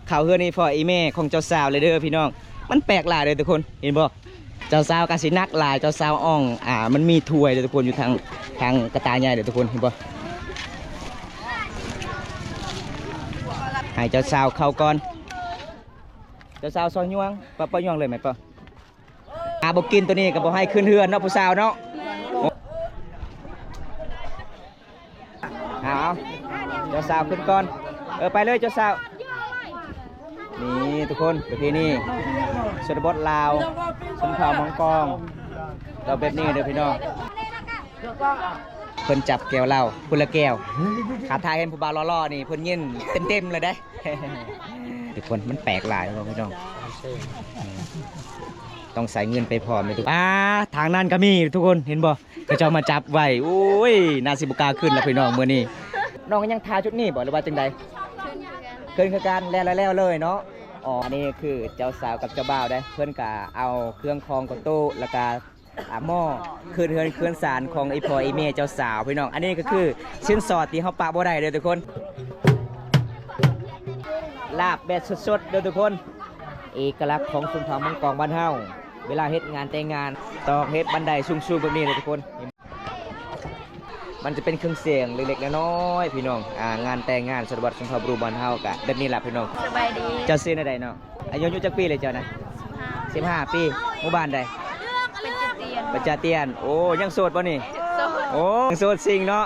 ເຂົ້າເຮືອນອີ່ພໍ່ອີ່ແມ່ຂອງເຈົ້າສາວເລີຍເດີພີ່ນ້ອງ. ມັນແປກຫຼາຍເດີທຸກຄົນ ເຫັນບໍ່? ເຈົ້າສາວກໍຊິໜັກຫຼາຍ ເຈົ້າສາວອ່ອງ ອ່າ ມັນມີຖ້ວຍເດີທຸກຄົນ ຢູ່ທາງ ທາງກະຕ່າໃຫຍ່ເດີທຸກຄົນ ເຫັນບໍ່? ໃຫ້ເຈົ້າສາວເຂົ້າກ່ອນ ເຈົ້າສາວຊອຍຍ່ວງ ປະ ປະຍ່ວງເລີຍແມ່ນບໍ່? ອ່າ ບໍ່ກິນໂຕນີ້ກໍບໍ່ໃຫ້ຂຶ້ນເຮືອນເນາະ ຜູ້ສາວເນາະ. ເອົາ ເຈົ້າສາວຂຶ້ນກ່ອນ ເອີ ໄປເລີຍເຈົ້າສາວ. ນີ້ທຸກຄົນ ປະເພນີຊົນນະບົດລາວ ຊົນເຜົ່າມັງກອງ ຕ້ອງແບບນີ້ເດີພີ່ນ້ອງ. ເພິ່ນຈັບແກ້ວເຫຼົ້າ ຄົນລະແກ້ວ. ຖ້າຖ້າເຫັນຜູ້ບ່າວຫຼໍ່ໆນີ້ ເພິ່ນຍິນເຕັມໆເລີຍເດ້. ທຸກຄົນ ມັນແປກຫຼາຍເນາະພີ່ນ້ອງ ຕ້ອງໃຊ້ເງິນໄປພ້ອມເດ້ທຸກ ອ່າ ທາງນັ້ນກໍມີທຸກຄົນ ເຫັນບໍ່? ເຂົາເຈົ້າມາຈັບໄວ້ ໂອ້ຍ ໜ້າຊິບໍ່ກ້າຂຶ້ນລະພີ່ນ້ອງມື້ນີ້. ນ້ອງຍັງຖ້າຈຸດນີ້ບໍ່ ຫຼືວ່າຈັ່ງໃດ? ຂຶ້ນຄືກັນ ແລ້ວແລ້ວເລີຍເນາະ. ອໍ ອັນນີ້ຄືເຈົ້າສາວກັບເຈົ້າບ່າວເດ້ ເພິ່ນກະເອົາເຄື່ອງຄອງເຂົ້າໂຕະ ແລ້ວກະ ອ່າ ໝໍ້ ຄືນເຮືອນຄືນຊານຂອງອີ່ພໍ່ອີ່ແມ່ເຈົ້າສາວພີ່ນ້ອງ. ອັນນີ້ກໍຄືຊິນສອດທີ່ເຮົາປະບໍ່ໄດ້ເດີທຸກຄົນ ລາບແບບສົດໆເດີທຸກຄົນ. ເອກະລັກຂອງຊົນເຜົ່າມັງກອງບ້ານເຮົາ ເວລາເຮັດງານແຕ່ງງານ ຕອກເຮັດບັນໄດສູງໆແບບນີ້ເດີທຸກຄົນ. ມັນຈະເປັນເຄື່ອງສຽງເລັກໆນ້ອຍໆພີ່ນ້ອງ ອ່າ ງານແຕ່ງງານຊົນນະບົດຊົນເຜົ່າບຣູບ້ານເຮົາກະແບບນີ້ລະພີ່ນ້ອງ. ສະບາຍດີ ເຈົ້າຊື່ແນວໃດນ້ອງ? ອາຍຸ ອາຍຸຈັກປີແລ້ວເຈົ້ານະ? ສິບຫ້າ ສິບຫ້າປີ. ໝູ່ບ້ານໃດ? ປະຈາຕຽນ ປະຈາຕຽນ. ໂອ້ ຍັງໂສດບໍ່ນີ້? ໂສດ ໂອ້ ຍັງໂສດຊິງເນາະ.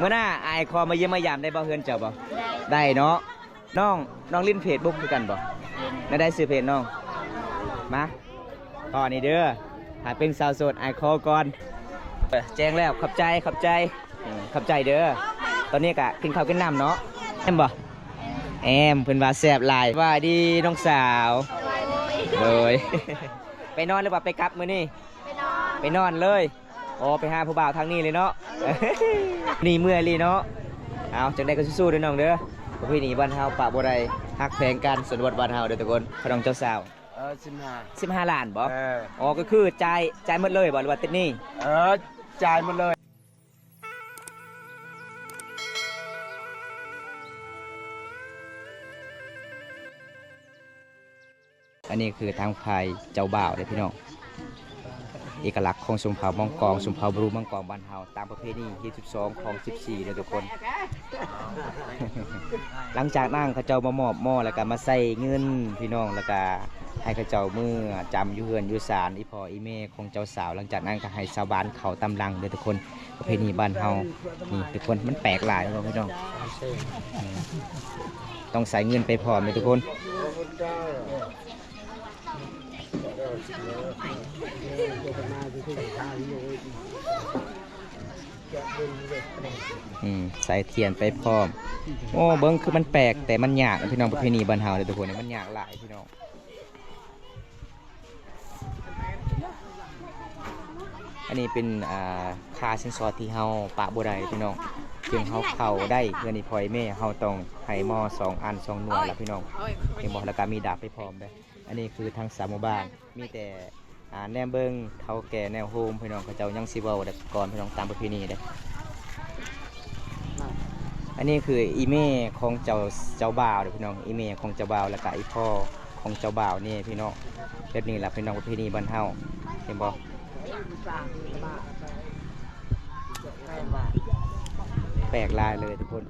ມື້ໜ້າອ້າຍຂໍມາຢ້ຽມມາຢາມໄດ້ບໍ່ ເຮືອນເຈົ້າບໍ່? ໄດ້ ໄດ້ເນາະ. ນ້ອງ ນ້ອງຫຼິ້ນເຟສບຸກຄືກັນບໍ່? ແນວໃດຊື່ເຟສນ້ອງ? ມາ ຂໍນີ້ເດີ ຖ້າເປັນສາວໂສດອ້າຍຂໍກ່ອນ. ເອີ ແຈ້ງແລ້ວ ຂອບໃຈ ຂອບໃຈ ອືມ ຂອບໃຈເດີ. ຕອນນີ້ກະກິນເຂົ້າກິນນ້ຳເນາະ. ແອມບໍ່? ແອມ ເພິ່ນວ່າແຊບຫຼາຍ. ສະບາຍດີນ້ອງສາວ. ໂດຍ ໄປນອນຫຼືວ່າໄປກັບມື້ນີ້? ໄປນອນ ໄປນອນເລີຍ. ອໍ ໄປຫາຜູ້ບ່າວທາງນີ້ເລີຍເນາະ. ນີ້ເມື່ອຍອີ່ຫຼີເນາະ. ເອົາ ຈັ່ງໃດກໍສູ້ໆເດີນ້ອງເດີ. ປະເພນີບ້ານເຮົາປະບໍ່ໄດ້ ຮັກແພງກັນ ຊົນນະບົດບ້ານເຮົາເດີທຸກຄົນ. ຂະໜົມເຈົ້າສາວ ເອີ ສິບຫ້າ ສິບຫ້າລ້ານບໍ່? ເອີ ອໍ ກໍຄືຈ່າຍ ຈ່າຍໝົດເລີຍບໍ່ ຫຼືວ່າຕິດໜີ້? ເອີ ຈ່າຍໝົດເລີຍ. ອັນນີ້ຄືທາງຝ່າຍເຈົ້າບ່າວເດ້ພີ່ນ້ອງ. ເອກະລັກຂອງຊົນເຜົ່າມັງກອງ ຊົນເຜົ່າບຣູມັງກອງບ້ານເຮົາ ຕາມປະເພນີຮີດສິບສອງ ຄອງສິບສີ່ເດີທຸກຄົນ. ຫຼັງຈາກນັ້ນເຂົາເຈົ້າມາມອບໝໍ້ ແລ້ວກະມາໃສ່ເງິນພີ່ນ້ອງ ແລ້ວກະໃຫ້ເຂົາເຈົ້າເມືອຈຳຢູ່ເຮືອນຢູ່ຊານ ອີ່ພໍ່ອີ່ແມ່ຂອງເຈົ້າສາວ. ຫຼັງຈາກນັ້ນກະໃຫ້ຊາວບ້ານເຂົ້າຕາມຫຼັງເດີທຸກຄົນ. ປະເພນີບ້ານເຮົານີ້ທຸກຄົນ ມັນແປກຫຼາຍເນາະພີ່ນ້ອງ. ອືມ ຕ້ອງໃຊ້ເງິນໄປພ້ອມເດ້ທຸກຄົນ. ອືມ ໃສ່ທຽນໄປພ້ອມ. ໂອ້ ເບິ່ງຄືມັນແປກ ແຕ່ມັນຍາກພີ່ນ້ອງ. ປະເພນີບ້ານເຮົາເດ້ທຸກຄົນ ມັນຍາກຫຼາຍພີ່ນ້ອງ. ອັນນີ້ເປັນ ອ່າ ຄ່າສິນສອດທີ່ເຮົາປະບໍ່ໄດ້ພີ່ນ້ອງ. ເຖິງເຮົາເຂົ້າໄດ້ເຮືອນອີ່ພໍ່ອີ່ແມ່ ເຮົາຕ້ອງໃຫ້ໝໍ້ສອງອັນສອງໜ່ວຍລະພີ່ນ້ອງ. ເຫັນບໍ່? ແລ້ວກະມີດາບໄປພ້ອມເດ້. ອັນນີ້ຄືທາງຊາວໝູ່ບ້ານ ມີແຕ່ ອ່າ ແນມເບິ່ງເຖົ້າແກ່ແນວໂຮມພີ່ນ້ອງ. ເຂົາເຈົ້າຍັງຊິເວົ້າໄດ້ກ່ອນພີ່ນ້ອງ ຕາມປະເພນີເດ້. ອັນນີ້ຄືອີ່ແມ່ຂອງເຈົ້າ ເຈົ້າບ່າວເດ້ພີ່ນ້ອງ. ອີ່ແມ່ຂອງເຈົ້າບ່າວ ແລ້ວກະອີ່ພໍ່ຂອງເຈົ້າບ່າວນີ້ພີ່ນ້ອງ. ແບບນີ້ລະພີ່ນ້ອງ ປະເພນີບ້ານເຮົາ ເຫັນບໍ່? ແປກຫຼາຍເລີຍທຸກຄົນ.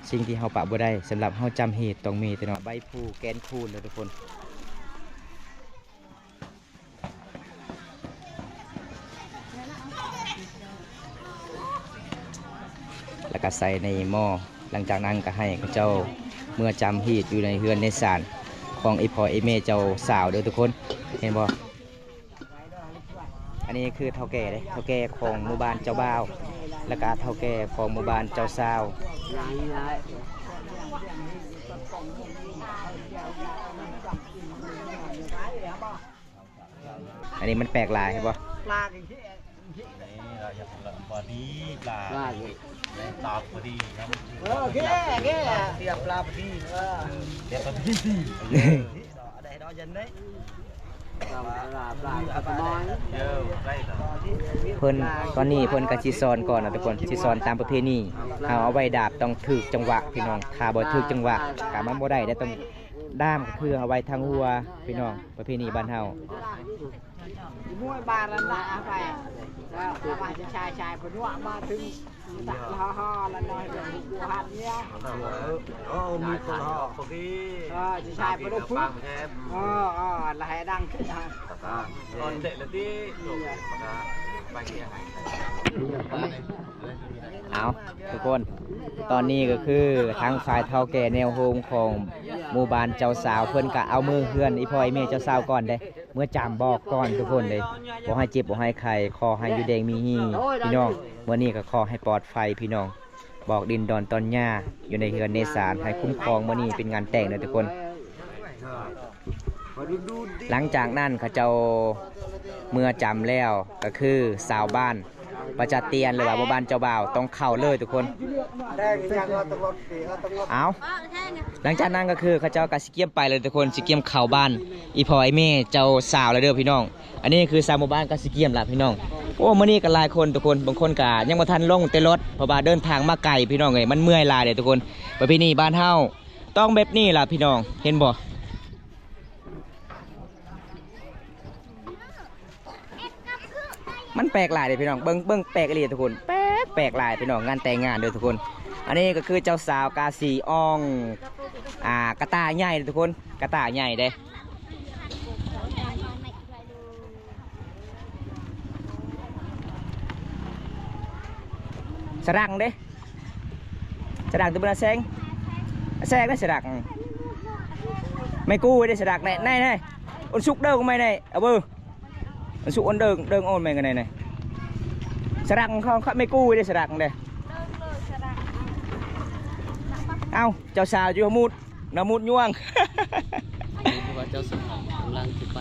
ສິ່ງທີ່ເຮົາປະບໍ່ໄດ້ ສຳລັບເຮົາຈຳຮີດຕ້ອງມີແຕ່ເນາະ ໃບພູ ແກ່ນຄູນເດີທຸກຄົນ. ແລ້ວກະໃສ່ໃນໝໍ້. ຫຼັງຈາກນັ້ນກະໃຫ້ເຂົາເຈົ້າເມືອຈຳຮີດຢູ່ໃນເຮືອນໃນຊານຂອງອີ່ພໍ່ອີ່ແມ່ເຈົ້າສາວເດີທຸກຄົນ. ເຫັນບໍ່? ອັນນີ້ຄືເຖົ້າແກ່ເດ້ ເຖົ້າແກ່ຂອງໝູ່ບ້ານເຈົ້າບ່າວ ແລ້ວກະເຖົ້າແກ່ຂອງໝູ່ບ້ານເຈົ້າສາວ. ອັນນີ້ມັນແປກຫຼາຍ ເຫັນບໍ່? ນີ້ລະ ພໍດີປາ ປາ ປາພໍດີເນາະ. ເອີ ໂອເຄ ໂອເຄ ຕຽມປາພໍດີ ເອີ ຕຽມປາພໍດີ ໄດ້ເນາະ ເຢັນເດ້. ເພິ່ນ ຕອນນີ້ເພິ່ນກໍຊິສອນກ່ອນນະທຸກຄົນ ຊິສອນຕາມປະເພນີ. ເຮົາເອົາໄວ້ດາບຕ້ອງຖືກຈັງຫວະພີ່ນ້ອງ ຖ້າບໍ່ຖືກຈັງຫວະກໍມັນບໍ່ໄດ້ເດ້ ຕ້ອງດ້າມ ກໍຄືເອົາໄວ້ທາງຫົວພີ່ນ້ອງ ປະເພນີບ້ານເຮົາ. ເອົາ ທຸກຄົນ ຕອນນີ້ກໍຄືທາງຝ່າຍເຖົ້າແກ່ແນວໂຮມຂອງໝູ່ບ້ານເຈົ້າສາວ ເພິ່ນກໍເອົາມືເຮືອນອີ່ພໍ່ອີ່ແມ່ເຈົ້າສາວກ່ອນເດ້. ເມືອຈຳບອກກ່ອນທຸກຄົນເດ້ ບໍ່ໃຫ້ເຈັບບໍ່ໃຫ້ໄຂ້ ຂໍໃຫ້ຢູ່ແດງມີຮີພີ່ນ້ອງ. ມື້ນີ້ກໍຂໍໃຫ້ປອດໄພພີ່ນ້ອງ ບອກດິນດອນຕອນຫຍ້າຢູ່ໃນເຮືອນໃນສານ ໃຫ້ຄຸ້ມຄອງ. ມື້ນີ້ເປັນງານແຕ່ງເດີທຸກຄົນ. ຫຼັງຈາກນັ້ນເຂົາເຈົ້າເມືອຈຳແລ້ວ ກໍຄືຊາວບ້ານ ປະຈະຕຽນ ຫຼືວ່າໝູ່ບ້ານເຈົ້າບ່າວຕ້ອງເຂົ້າເລີຍທຸກຄົນ. ເອົາ ຫຼັງຈາກນັ້ນກໍຄືເຂົາເຈົ້າກໍຊິກຽມໄປແລ້ວທຸກຄົນ ຊິກຽມເຂົ້າບ້ານອີ່ພໍ່ອີ່ແມ່ເຈົ້າສາວແລ້ວເດີພີ່ນ້ອງ. ອັນນີ້ຄືຊາວໝູ່ບ້ານກໍຊິກຽມລະພີ່ນ້ອງ. ໂອ້ ມື້ນີ້ກໍຫຼາຍຄົນທຸກຄົນ ບາງຄົນກໍຍັງບໍ່ທັນລົງແຕ່ລົດ ເພາະວ່າເດີນທາງມາໄກພີ່ນ້ອງເອີຍ ມັນເມື່ອຍຫຼາຍເດ້ທຸກຄົນ. ປະເພນີບ້ານເຮົາຕ້ອງແບບນີ້ລະພີ່ນ້ອງ ເຫັນບໍ່? ມັນແປກຫຼາຍເດ້ພີ່ນ້ອງ ເບິ່ງ ເບິ່ງແປກອີ່ຫຼີທຸກຄົນ ແປກ ແປກຫຼາຍພີ່ນ້ອງ ງານແຕ່ງງານເດີທຸກຄົນ. ອັນນີ້ກໍຄືເຈົ້າສາວກະຊິອ່ອງ ອ່າ ກະຕ່າໃຫຍ່ທຸກຄົນ ກະຕ່າໃຫຍ່ເດ້. ສະດັງເດ້ ສະດັງຕົວເບິ່ງອາແສງ ອາແສງເດ້ສະດັງ ໄມກູເດ້ສະດັງ ໃນ ໃນ ໃນ ອົນສຸກເດີກໄມໃນ ອາເບີ ອັນສຸກອັນເດີງ ເດີງໂອນແມ່ນກັນໃນ ໃນ ສະດັງຂອງ ຂອງໄມກູເດ້ສະດັງເດ້. ເອົ້າ ເຈົ້າສາວຢູ່ໝູດ ນະໝູດຍວງ ເຫັນວ່າເຈົ້າສາວກຳລັງຊິໄປ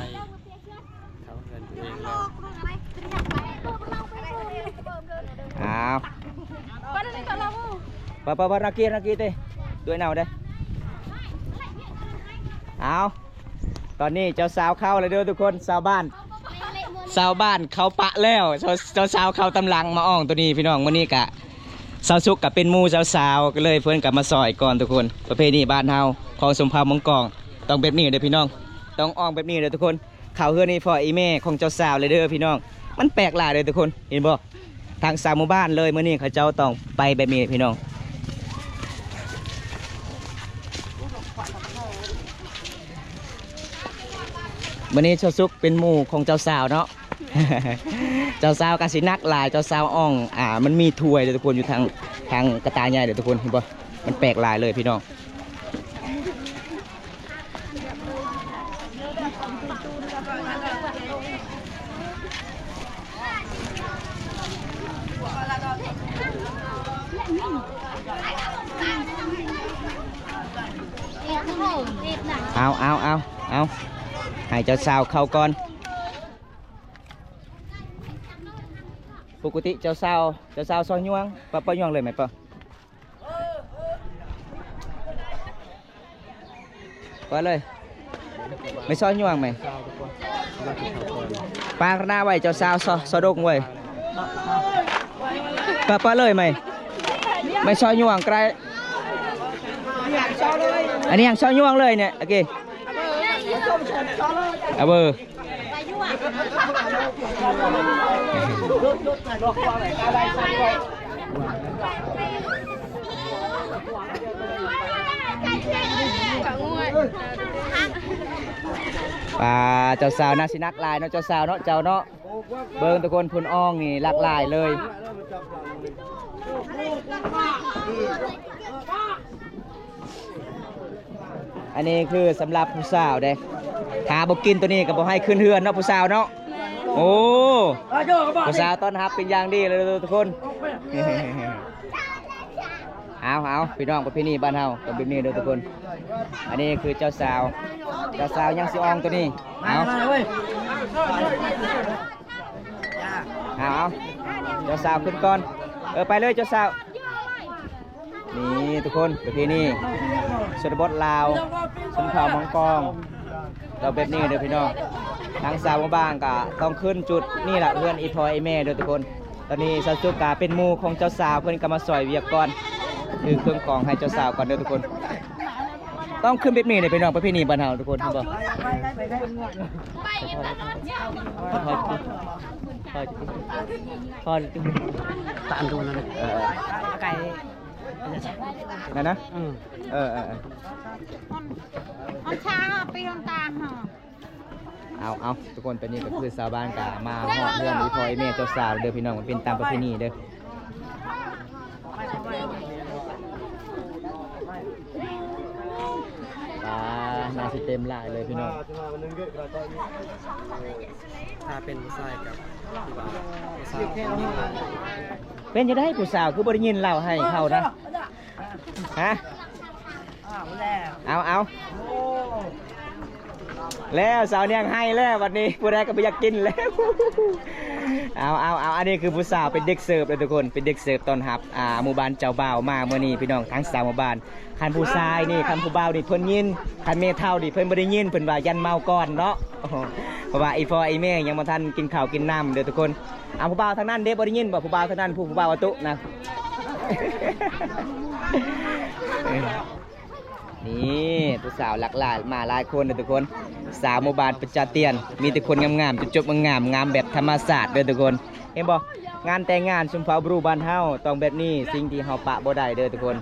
ເຂົ້າເຮືອນຕົວເອງແລ້ວ. ອ້າວ ໄປ ໄປ ໄປ ນັກກີ ນັກກີເຕ ດ້ວຍເນົາເດ້. ອ້າວ ຕອນນີ້ເຈົ້າສາວເຂົ້າແລ້ວເດີທຸກຄົນ ຊາວບ້ານ ຊາວບ້ານເຂົ້າປະແລ້ວ ເຈົ້າ ເຈົ້າສາວເຂົ້າຕາມຫຼັງມາອ່ອງໂຕນີ້ພີ່ນ້ອງ. ມື້ນີ້ກະຊາວສຸກກະເປັນໝູ່ເຈົ້າສາວ ກໍເລີຍເພິ່ນກະມາຊ່ອຍກ່ອນທຸກຄົນ. ປະເພນີບ້ານເຮົາຂອງຊົນເຜົ່າມົ້ງກອງ ຕ້ອງແບບນີ້ເດີພີ່ນ້ອງ ຕ້ອງອ່ອງແບບນີ້ເດີທຸກຄົນ. ເຂົ້າເຮືອນອີ່ພໍ່ອີ່ແມ່ຂອງເຈົ້າສາວເລີຍເດີພີ່ນ້ອງ. ມັນແປກຫຼາຍເດີທຸກຄົນ ເຫັນບໍ່? ທາງຊາວໝູ່ບ້ານເລີຍ ມື້ນີ້ເຂົາເຈົ້າຕ້ອງໄປແບບນີ້ພີ່ນ້ອງ. ມື້ນີ້ຊາວສຸກເປັນໝູ່ຂອງເຈົ້າສາວເນາະ. ເຈົ້າສາວກະຊິໜັກຫຼາຍ ເຈົ້າສາວອ່ອງ ອ່າ ມັນມີຖ້ວຍເດີທຸກຄົນ ຢູ່ທາງ ທາງກະຕ່າໃຫຍ່ເດີທຸກຄົນ ເຫັນບໍ່? ມັນແປກຫຼາຍເລີຍພີ່ນ້ອງ. ເອົາ ເອົາ ເອົາ ເອົາ ໃຫ້ເຈົ້າສາວເຂົ້າກ່ອນ. ປົກກະຕິເຈົ້າສາວ ເຈົ້າສາວຊອຍຍວງ ປະ ປະຍວງເລີຍແມ່ນປະ? ປະເລີຍ ແມ່ຊອຍຍວງແມ່ ປາງໜ້າໄວ້ ເຈົ້າສາວຊອ ຊອດົງໄວ້ ປະ ປະເລີຍແມ່ ແມ່ຊອຍຍວງໄກ ອັນນີ້ຍັງຊອຍຍວງເລີຍນີ້ ໂອເຄ ອາເບີ. ອ່າ ເຈົ້າສາວໜ້າຊິໜັກຫຼາຍເນາະ ເຈົ້າສາວເນາະ ເຈົ້າເນາະ. ເບິ່ງທຸກຄົນ ເພິ່ນອ່ອງນີ້ຫຼາກຫຼາຍເລີຍ. ອັນນີ້ຄືສຳລັບຜູ້ສາວເດ້ ຖ້າບໍ່ກິນໂຕນີ້ກໍບໍ່ໃຫ້ຂຶ້ນເຮືອນເນາະ ຜູ້ສາວເນາະ. ໂອ້ ຜູ້ສາວຕ້ອນຮັບເປັນຢ່າງດີເລີຍທຸກຄົນ. ເອົາ ເອົາ ພີ່ນ້ອງ ປະເພນີບ້ານເຮົາຕ້ອງແບບນີ້ເດີທຸກຄົນ. ອັນນີ້ຄືເຈົ້າສາວ ເຈົ້າສາວຍັງຊິອ່ອງໂຕນີ້. ເອົາ ເອົາ ເອົາ ເຈົ້າສາວຂຶ້ນກ່ອນ. ເອີ ໄປເລີຍເຈົ້າສາວ. ນີ້ທຸກຄົນ ປະເພນີຊົນນະບົດລາວ ຊົນເຜົ່າມົ້ງກອງ ຕ້ອງແບບນີ້ເດີພີ່ນ້ອງ. ທາງສາວໝູ່ບ້ານກໍຕ້ອງຂຶ້ນຈຸດນີ້ລະ ເຮືອນອີ່ພໍ່ອີ່ແມ່ເດີທຸກຄົນ. ຕອນນີ້ສາວສຸກກໍເປັນໝູ່ຂອງເຈົ້າສາວ ເພິ່ນກໍມາຊ່ອຍວຽກກ່ອນ ຖືເຄື່ອງຂອງໃຫ້ເຈົ້າສາວກ່ອນເດີທຸກຄົນ. ຕ້ອງຂຶ້ນແບບນີ້ເດ້ພີ່ນ້ອງ ປະເພນີບ້ານເຮົາທຸກຄົນ ເຫັນບໍ່? ຕາມດູນັ້ນ ເອີ ໄກ ນັ້ນນະ ເອີ ເອີ ເອີ ມັນ ມັນຊ້າ ປີນຕາເຮົາ. ເອົາ ເອົາ ທຸກຄົນ ຕອນນີ້ກໍຄືຊາວບ້ານກໍມາຮອດເຮືອນອີ່ພໍ່ອີ່ແມ່ເຈົ້າສາວເດີພີ່ນ້ອງ ມັນເປັນຕາມປະເພນີເດີ. ປາ ໜ້າຊິເຕັມຫຼາຍເລີຍພີ່ນ້ອງ. ຖ້າເປັນຜູ້ຊາຍກັບຜູ້ບ່າວ ຜູ້ສາວ ເປັນຈັ່ງໃດຜູ້ສາວຄືບໍ່ໄດ້ຍິນເລົ່າໃຫ້ເຂົານະ? ຮະ? ເອົາ ເອົາ ແລ້ວສາວນຽງໄຫ້ແລ້ວ ບັດນີ້ຜູ້ໃດກໍບໍ່ຢາກກິນແລ້ວ. ເອົາ ເອົາ ເອົາ ອັນນີ້ຄືຜູ້ສາວເປັນເດັກເສີບເດີທຸກຄົນ ເປັນເດັກເສີບຕ້ອນຮັບ ອ່າ ໝູ່ບ້ານເຈົ້າບ່າວມາມື້ນີ້ພີ່ນ້ອງ ທັງສາມໝູ່ບ້ານ. ຄັນຜູ້ຊາຍນີ້ ຄັນຜູ້ບ່າວນີ້ເພິ່ນຍິນ ຄັນແມ່ເຖົ້ານີ້ເພິ່ນບໍ່ໄດ້ຍິນ ເພິ່ນວ່າຢ້ານເມົາກ່ອນເນາະ ເພາະວ່າອີ່ພໍ່ອີ່ແມ່ຍັງບໍ່ທັນກິນເຂົ້າກິນນ້ຳເດີທຸກຄົນ. ອ່າ ຜູ້ບ່າວທາງນັ້ນເດ້ ບໍ່ໄດ້ຍິນບໍ່? ຜູ້ບ່າວທາງນັ້ນ ຜູ້ ຜູ້ບ່າວອາຕຸນະ. ນີ້ ຜູ້ສາວຫຼັກຫຼາຍ ມາຫຼາຍຄົນເດີທຸກຄົນ. ສາວໝູ່ບ້ານປະຈາຕຽນ ມີແຕ່ຄົນງາມໆ ຈົບໆ ງາມໆ ງາມແບບທຳມະຊາດເດີທຸກຄົນ. ເຫັນບໍ່? ງານແຕ່ງງານຊົນເຜົ່າບຣູບ້ານເຮົາຕ້ອງແບບນີ້ ສິ່ງທີ່ເຮົາປະບໍ່ໄດ້ເດີທຸກຄົນ.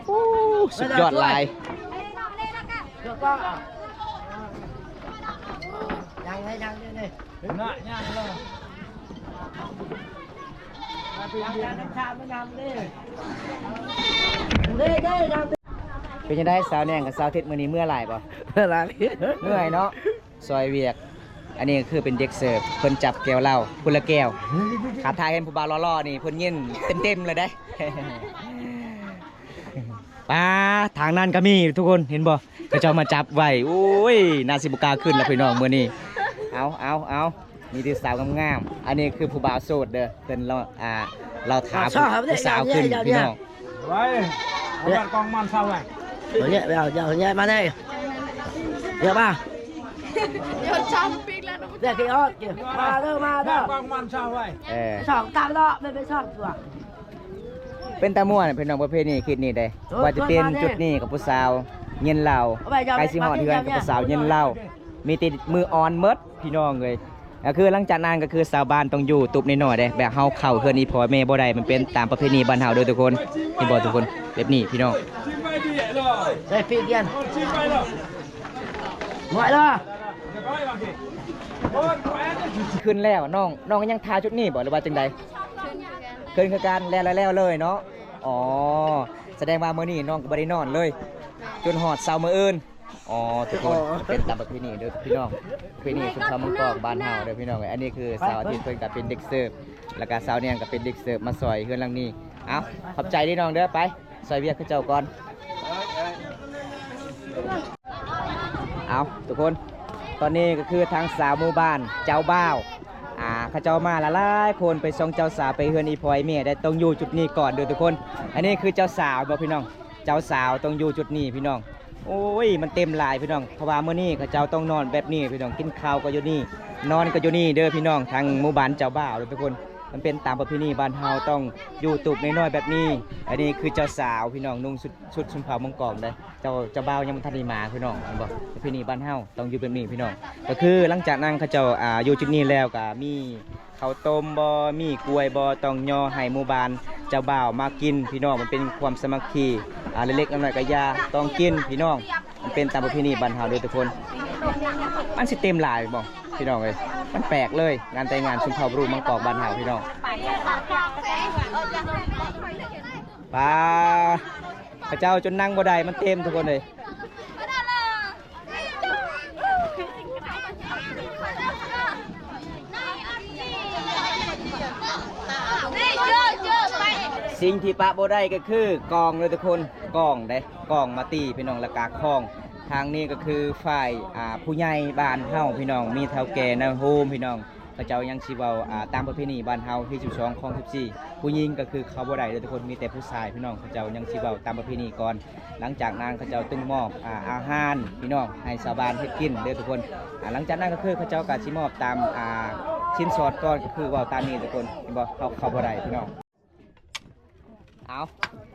ໂອ້ ສຸດຍອດຫຼາຍ. ເປັນຈັ່ງໃດສາວແນງກັບສາວທິດ ມື້ນີ້ເມື່ອຍຫຼາຍບໍ່? ເມື່ອຍຫຼາຍ ເມື່ອຍເນາະ. ຊ່ອຍວຽກ. ອັນນີ້ກໍຄືເປັນເດັກເສີບ ເພິ່ນຈັບແກ້ວເຫຼົ້າ ຄົນລະແກ້ວ. ຄັນຖ້າເຫັນຜູ້ບ່າວຫຼໍ່ໆນີ້ ເພິ່ນຍິນເຕັມໆເລີຍເດ້. ປາ ທາງນັ້ນກໍມີທຸກຄົນ ເຫັນບໍ່? ເຂົາເຈົ້າມາຈັບໄວ້. ໂອ້ຍ ໜ້າຊິບໍ່ກ້າຂຶ້ນລະພີ່ນ້ອງມື້ນີ້. ເອົາ ເອົາ ເອົາ ມີແຕ່ສາວງາມໆ. ອັນນີ້ຄືຜູ້ບ່າວໂສດເດີ ເພິ່ນລາວ ອ່າ ລາວຖ້າຜູ້ສາວຂຶ້ນພີ່ນ້ອງ. ໄວ້ ເອົາແບບກອງມັນເຊົາໄວ້ ເອົາແຍະ ເອົາແຍະມາເດ້ ເອົາມາ ໂຍນຊ້ຳປີກແລ້ວ ເດີ ກິນອອດ ມາເດີ ມາເດີ ແບບກອງມັນເຊົາໄວ້ ເອີ ສອງຕາມເນາະ ແມ່ນໄປສອງຕົວ. ເປັນຕາມ່ວນພີ່ນ້ອງ ປະເພນີຄິດນີ້ເດ້ ໂອ້ຍ ວ່າຈະເປັນຈຸດນີ້ກັບຜູ້ສາວເຢັນເຫຼົ້າ ໃກ້ຊິຮອດເຮືອນກັບຜູ້ສາວເຢັນເຫຼົ້າ ມີແຕ່ມື້ອ່ອນໝົດພີ່ນ້ອງເອີຍ. ກໍຄືຫຼັງຈາກນັ້ນກໍຄືຊາວບ້ານຕ້ອງຢູ່ຕຸບນ້ອຍໆເດ້ ແບບເຮົາເຂົ້າເຮືອນອີ່ພໍ່ແມ່ບໍ່ໄດ້ ມັນເປັນຕາມປະເພນີບ້ານເຮົາເດີທຸກຄົນ. ເຫັນບໍ່ທຸກຄົນ? ແບບນີ້ພີ່ນ້ອງ ໄດ້ປີກຽນ ໝົດລະ ຂຶ້ນແລ້ວ. ນ້ອງ ນ້ອງຍັງຖ້າຈຸດນີ້ບໍ່ ຫຼືວ່າຈັ່ງໃດ? ຂຶ້ນຄືກັນ ແລ້ວ ແລ້ວເລີຍເນາະ. ອໍ ສະແດງວ່າມື້ນີ້ນ້ອງກໍບໍ່ໄດ້ນອນເລີຍ ຈົນຮອດເຊົ້າມື້ອື່ນ. ອໍ ທຸກຄົນ ເປັນຕາມປະເພນີເດີພີ່ນ້ອງ ປະເພນີຊົນເຜົ່າມັງກອງບ້ານເຮົາເດີພີ່ນ້ອງເອີຍ. ອັນນີ້ຄືສາວອາທິດ ເພິ່ນກໍເປັນເດັກເສີບ ແລ້ວກໍສາວແນງກໍເປັນເດັກເສີບມາຊ່ອຍເຮືອນຫຼັງນີ້. ເອົ້າ ຂອບໃຈເດີນ້ອງເດີ ໄປຊ່ອຍວຽກເຂົາເຈົ້າກ່ອນ. ເອົາ ທຸກຄົນ ຕອນນີ້ກໍຄືທາງສາວໝູ່ບ້ານເຈົ້າບ່າວ ອ່າ ເຂົາເຈົ້າມາຫຼາຍໆຄົນ ໄປສົ່ງເຈົ້າສາວໄປເຮືອນອີ່ພໍ່ອີ່ແມ່ໄດ້ ຕ້ອງຢູ່ຈຸດນີ້ກ່ອນເດີທຸກຄົນ. ອັນນີ້ຄືເຈົ້າສາວບໍ່ພີ່ນ້ອງ? ເຈົ້າສາວຕ້ອງຢູ່ຈຸດນີ້ພີ່ນ້ອງ. ໂອ້ຍ ມັນເຕັມຫຼາຍພີ່ນ້ອງ ເພາະວ່າມື້ນີ້ເຂົາເຈົ້າຕ້ອງນອນແບບນີ້ພີ່ນ້ອງ ກິນເຂົ້າກໍຢູ່ນີ້ ນອນກໍຢູ່ນີ້ເດີພີ່ນ້ອງ. ທາງໝູ່ບ້ານເຈົ້າບ່າວເດີທຸກຄົນ ມັນເປັນຕາມປະເພນີບ້ານເຮົາ ຕ້ອງຢູ່ຕູບນ້ອຍໆແບບນີ້. ອັນນີ້ຄືເຈົ້າສາວພີ່ນ້ອງ ນຸ່ງຊຸດ ຊຸດຊົນເຜົ່າມັງກອງເດ້. ເຈົ້າ ເຈົ້າບ່າວຍັງບໍ່ທັນໄດ້ມາພີ່ນ້ອງ ເຫັນບໍ່? ປະເພນີບ້ານເຮົາຕ້ອງຢູ່ແບບນີ້ພີ່ນ້ອງ. ກໍຄືຫຼັງຈາກນັ້ນເຂົາເຈົ້າ ອ່າ ຢູ່ຈຸດນີ້ແລ້ວກໍມີ ເຂົ້າຕົ້ມບໍ່ ມີກ້ວຍບໍ່ ຕ້ອງຍໍໃຫ້ໝູ່ບ້ານເຈົ້າບ່າວມາກິນພີ່ນ້ອງ. ມັນເປັນຄວາມສາມັກຄີ ອ່າ ເລັກໆນ້ອຍໆກໍຢ່າ ຕ້ອງກິນພີ່ນ້ອງ. ມັນເປັນຕາມປະເພນີບ້ານເຮົາເດີທຸກຄົນ. ມັນຊິເຕັມຫຼາຍບໍ່ພີ່ນ້ອງເອີຍ? ມັນແປກເລີຍ ງານແຕ່ງງານຊົນເຜົ່າບຣູມັງກອກບ້ານເຮົາພີ່ນ້ອງ. ປາ ເຂົາເຈົ້າຈົນນັ່ງບໍ່ໄດ້ ມັນເຕັມທຸກຄົນເອີຍ. ສິ່ງທີ່ປະບໍ່ໄດ້ກໍຄືກອງເດີທຸກຄົນ ກອງເດ້ ກອງມາຕີພີ່ນ້ອງ ແລ້ວກະຄ້ອງ. ທາງນີ້ກໍຄືຝ່າຍ ອ່າ ຜູ້ໃຫຍ່ບ້ານເຮົາພີ່ນ້ອງ ມີເຖົ້າແກ່ນາໂຮມພີ່ນ້ອງ. ເຂົາເຈົ້າຍັງຊິເວົ້າ ອ່າ ຕາມປະເພນີບ້ານເຮົາ ຮີດສິບສອງ ຄອງສິບສີ່ ຜູ້ຍິງກໍຄືເຂົ້າບໍ່ໄດ້ເດີທຸກຄົນ ມີແຕ່ຜູ້ຊາຍພີ່ນ້ອງ. ເຂົາເຈົ້າຍັງຊິເວົ້າຕາມປະເພນີກ່ອນ ຫຼັງຈາກນັ້ນເຂົາເຈົ້າຈຶ່ງມອບ ອ່າ ອາຫານພີ່ນ້ອງ ໃຫ້ຊາວບ້ານເຮັດກິນເດີທຸກຄົນ. ອ່າ ຫຼັງຈາກນັ້ນກໍຄືເຂົາເຈົ້າກໍຊິມອບຕາມ ອ່າ ສິນສອດກ່ອນ ກໍຄືເວົ້າຕາມນີ້ທຸກຄົນ ເຫັນບໍ່ ເຮົາເຂົ້າບໍ່ໄດ້ພີ່ນ້ອງ. ເອົາ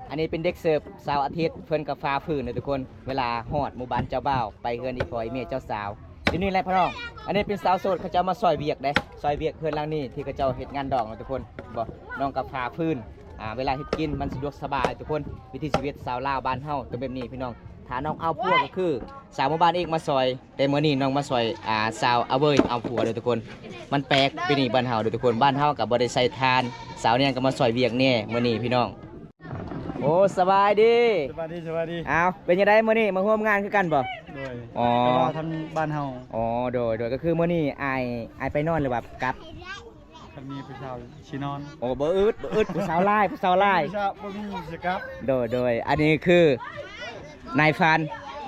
ອັນນີ້ເປັນເດັກເສີບເສົາອາທິດ ເພິ່ນກໍຝ່າຝືນເດີທຸກຄົນ ເວລາຮອດໝູ່ບ້ານເຈົ້າບ່າວ ໄປເຮືອນອີ່ພໍ່ອີ່ແມ່ເຈົ້າສາວ ຢູ່ນີ້ແຫຼະພີ່ນ້ອງ. ອັນນີ້ເປັນສາວໂສດ ເຂົາເຈົ້າມາຊ່ອຍວຽກເດ້ ຊ່ອຍວຽກເຮືອນຫຼັງນີ້ ທີ່ເຂົາເຈົ້າເຮັດງານດອງເນາະທຸກຄົນ. ບໍ່ ນ້ອງກໍຝ່າຝືນ ອ່າ ເວລາເຮັດກິນມັນສະດວກສະບາຍທຸກຄົນ. ວິຖີຊີວິດຊາວລາວບ້ານເຮົາຕ້ອງແບບນີ້ພີ່ນ້ອງ. ຖ້ານ້ອງເອົາຜົວກໍຄື ສາວໝູ່ບ້ານອີກມາຊ່ອຍ ແຕ່ມື້ນີ້ນ້ອງມາຊ່ອຍ ອ່າ ສາວອາເວີຍເອົາຜົວເດີທຸກຄົນ. ມັນແປກປີນີ້ບ້ານເຮົາເດີທຸກຄົນ ບ້ານເຮົາກໍບໍ່ໄດ້ໃສ່ຖ່ານ ສາວແນງກໍມາຊ່ອຍວຽກແດ່ມື້ນີ້ພີ່ນ້ອງ. ໂອ້ ສະບາຍດີ ສະບາຍດີ ສະບາຍດີ. ອ້າວ ເປັນຈັ່ງໃດມື້ນີ້ມາຮ່ວມງານຄືກັນບໍ່? ໂດຍ ອໍ ແຕ່ວ່າທາງບ້ານເຮົາ. ອໍ ໂດຍ ໂດຍ ກໍຄືມື້ນີ້ອ້າຍ ອ້າຍໄປນອນຫຼືວ່າກັບ? ຄັນມີຜູ້ສາວຊິນອນ. ໂອ້ ບໍ່ອຶດ ບໍ່ອຶດ ຜູ້ສາວຫຼາຍ ຜູ້ສາວຫຼາຍ ຜູ້ສາວບໍ່ມີຊິກັບ. ໂດຍ ໂດຍ ອັນນີ້ຄືນາຍພານ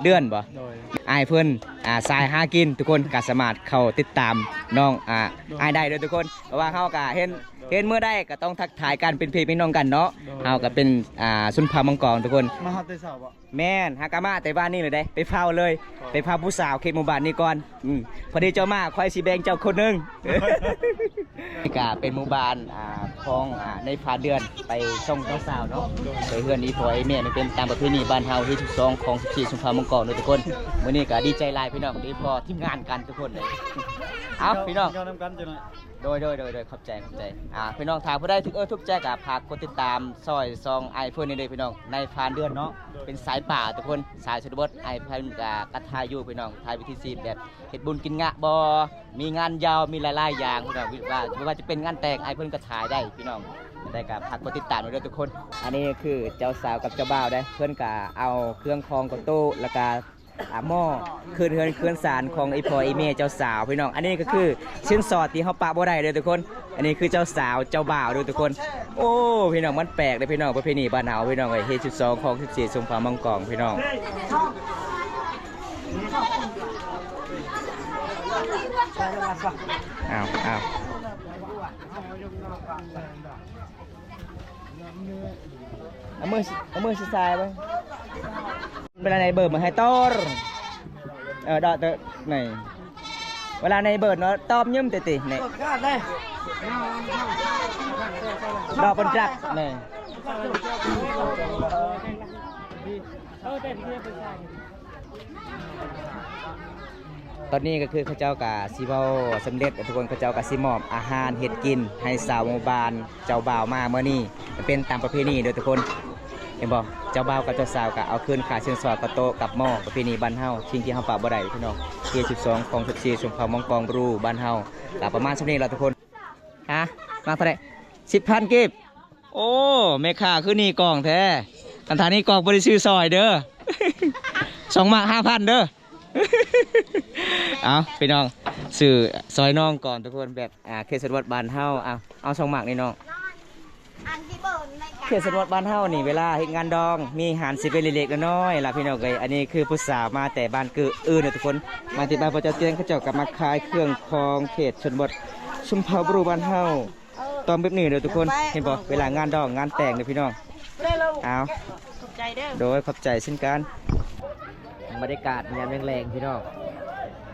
ເດືອນບໍ່? ໂດຍ ອ້າຍເພິ່ນ ອ່າ ສາຍຫາກິນທຸກຄົນ ກໍສາມາດເຂົ້າຕິດຕາມນ້ອງ ອ່າ ໂດຍ ອ້າຍໄດ້ເດີທຸກຄົນ. ເພາະວ່າເຮົາກໍເຫັນ ໂດຍ ເຫັນມື້ໃດກໍຕ້ອງທັກທາຍກັນ ເປັນພີ່ເປັນນ້ອງກັນເນາະ. ໂດຍ ເຮົາກໍເປັນ ອ່າ ຊົນເຜົ່າມັງກອງທຸກຄົນ. ມາຮອດແຕ່ເຊົ້າບໍ່? ແມ່ນ ຫາກະມາແຕ່ວານນີ້ເລີຍເດ້ ໄປເຝົ້າເລີຍ ໄປເຝົ້າຜູ້ສາວເຂດໝູ່ບ້ານນີ້ກ່ອນ. ອືມ ພໍດີເຈົ້າມາ ຂ້ອຍຊິແບ່ງເຈົ້າຄົນໜຶ່ງ. ນີ້ກະເປັນໝູ່ບ້ານ ອ່າ ຂອງ ອ່າ ນາຍພານເດືອນ ໄປສົ່ງເຈົ້າສາວເນາະ ໄປເຮືອນອີ່ພໍ່ອີ່ແມ່. ມັນເປັນຕາມປະເພນີບ້ານເຮົາ ຮີດສິບສອງ ຄອງສິບສີ່ ຊົນເຜົ່າມັງກອນເດີທຸກຄົນ. ມື້ນີ້ກະດີໃຈຫຼາຍພີ່ນ້ອງ ທີ່ພໍ້ທີມງານກັນທຸກຄົນເລີຍ. ເອົາ ພີ່ນ້ອງ ກິນເຂົ້ານຳກັນຈັກໜ້ອຍ. ໂດຍ ໂດຍ ໂດຍ ໂດຍ ຂອບໃຈ ຂອບໃຈ. ອ່າ ພີ່ນ້ອງ ຖ້າຜູ້ໃດຖືກເອີ ຖືກໃຈກໍຝາກກົດຕິດຕາມຊ່ອຍຊ່ອງອ້າຍເພິ່ນນີ້ເດີພີ່ນ້ອງ ນາຍພານເດືອນເນາະ. ໂດຍ ເປັນສາຍປ່າທຸກຄົນ ສາຍຊົນນະບົດ. ອ້າຍເພິ່ນກໍກະຖ່າຍຢູ່ພີ່ນ້ອງ ຖ່າຍວິຖີຊີວິດແບບເຮັດບຸນກິນງະບໍ່ ມີງານຢາວ ມີຫຼາຍໆຢ່າງພີ່ນ້ອງ. ວ່າ ບໍ່ວ່າຈະເປັນງານແຕ່ງ ອ້າຍເພິ່ນກໍຖ່າຍໄດ້ພີ່ນ້ອງ. ແຕ່ກໍຝາກກົດຕິດຕາມເດີທຸກຄົນ. ອັນນີ້ຄືເຈົ້າສາວກັບເຈົ້າບ່າວເດ້ ເພິ່ນກໍເອົາເຄື່ອງຄອງກະໂຕະ ແລ້ວກໍ ອ່າ ໝໍ້ ຄືນເຮືອນຄືນຊານຂອງອີ່ພໍ່ອີ່ແມ່ເຈົ້າສາວພີ່ນ້ອງ. ອັນນີ້ກໍຄືສິນສອດທີ່ເຮົາປະບໍ່ໄດ້ເດີທຸກຄົນ. ອັນນີ້ຄືເຈົ້າສາວເຈົ້າບ່າວເດີທຸກຄົນ. ໂອ້ ພີ່ນ້ອງ ມັນແປກເດ້ພີ່ນ້ອງ ປະເພນີບ້ານເຮົາພີ່ນ້ອງເອີຍ. ຮີດສິບສອງ ຄອງສິບສີ່ ຊົນເຜົ່າມັງກອງພີ່ນ້ອງ. ອ້າວ ອ້າວ ເອົາມື ເອົາມືຊິສາຍເບິ່ງ. ເວລາໃນເບີດມາໃຫ້ຕອນ ເອີ ດອກເຕີໃນ ເວລາໃນເບີດເນາະ ຕອບຍືມເຕີຕິໃນ ດອກເປັນຈັກໃນ. ຕອນນີ້ກໍຄືເຂົາເຈົ້າກໍຊິເວົ້າສຳເລັດແລ້ວທຸກຄົນ. ເຂົາເຈົ້າກໍຊິມອບອາຫານເຮັດກິນໃຫ້ຊາວໝູ່ບ້ານເຈົ້າບ່າວມາມື້ນີ້ ເປັນຕາມປະເພນີເດີທຸກຄົນ. ເຫັນບໍ່ ເຈົ້າບ່າວກັບເຈົ້າສາວກໍເອົາຄືນຄ່າສິນສອດກະໂຕະກັບໝໍ້ ປະເພນີບ້ານເຮົາ ສິ່ງທີ່ເຮົາປະບໍ່ໄດ້ພີ່ນ້ອງ. ເຂດສິບສອງ ຄອງສິບສີ່ ຊົນເຜົ່າມັງກອງບຣູ ບ້ານເຮົາ ກໍປະມານສ່ຳນີ້ລະທຸກຄົນ. ຮະ ມາເທົ່າໃດ? ສິບພັນກີບ. ໂອ້ ແມ່ຄ້າຄືໜີ້ກ້ອງແທ້. ຄັນຖ້າໜີ້ກ້ອງບໍ່ໄດ້ຊື້ຊອຍເດີ ສອງໝາກຫ້າພັນເດີ. ເອົາ ພີ່ນ້ອງ ຊື້ຊອຍນ້ອງກ່ອນທຸກຄົນ. ແບບ ອ່າ ເຂດຊົນນະບົດບ້ານເຮົາ. ເອົາ ເອົາສອງໝາກນີ້ນ້ອງ. ເຂດຊົນນະບົດບ້ານເຮົານີ້ ເວລາເຮັດງານດອງ ມີອາຫານເຊເວັ່ນເລັກໆນ້ອຍໆລະພີ່ນ້ອງເອີຍ. ອັນນີ້ຄືຜູ້ສາວມາແຕ່ບ້ານເກີດອື່ນເດີທຸກຄົນ ມາທີ່ບ້ານພະເຈົ້າຕຽງ ເຂົາເຈົ້າກໍມາຂາຍເຄື່ອງຂອງເຂດຊົນນະບົດ ຊົນເຜົ່າບຣູບ້ານເຮົາ. ຕ້ອງແບບນີ້ເດີທຸກຄົນ ເຫັນບໍ່ ເວລາງານດອງງານແຕ່ງເດີພີ່ນ້ອງ. ເອົາ ຂອບໃຈເດີ. ໂດຍ ຂອບໃຈເຊັ່ນກັນ. ບັນຍາກາດຍາມແລງໆພີ່ນ້ອງ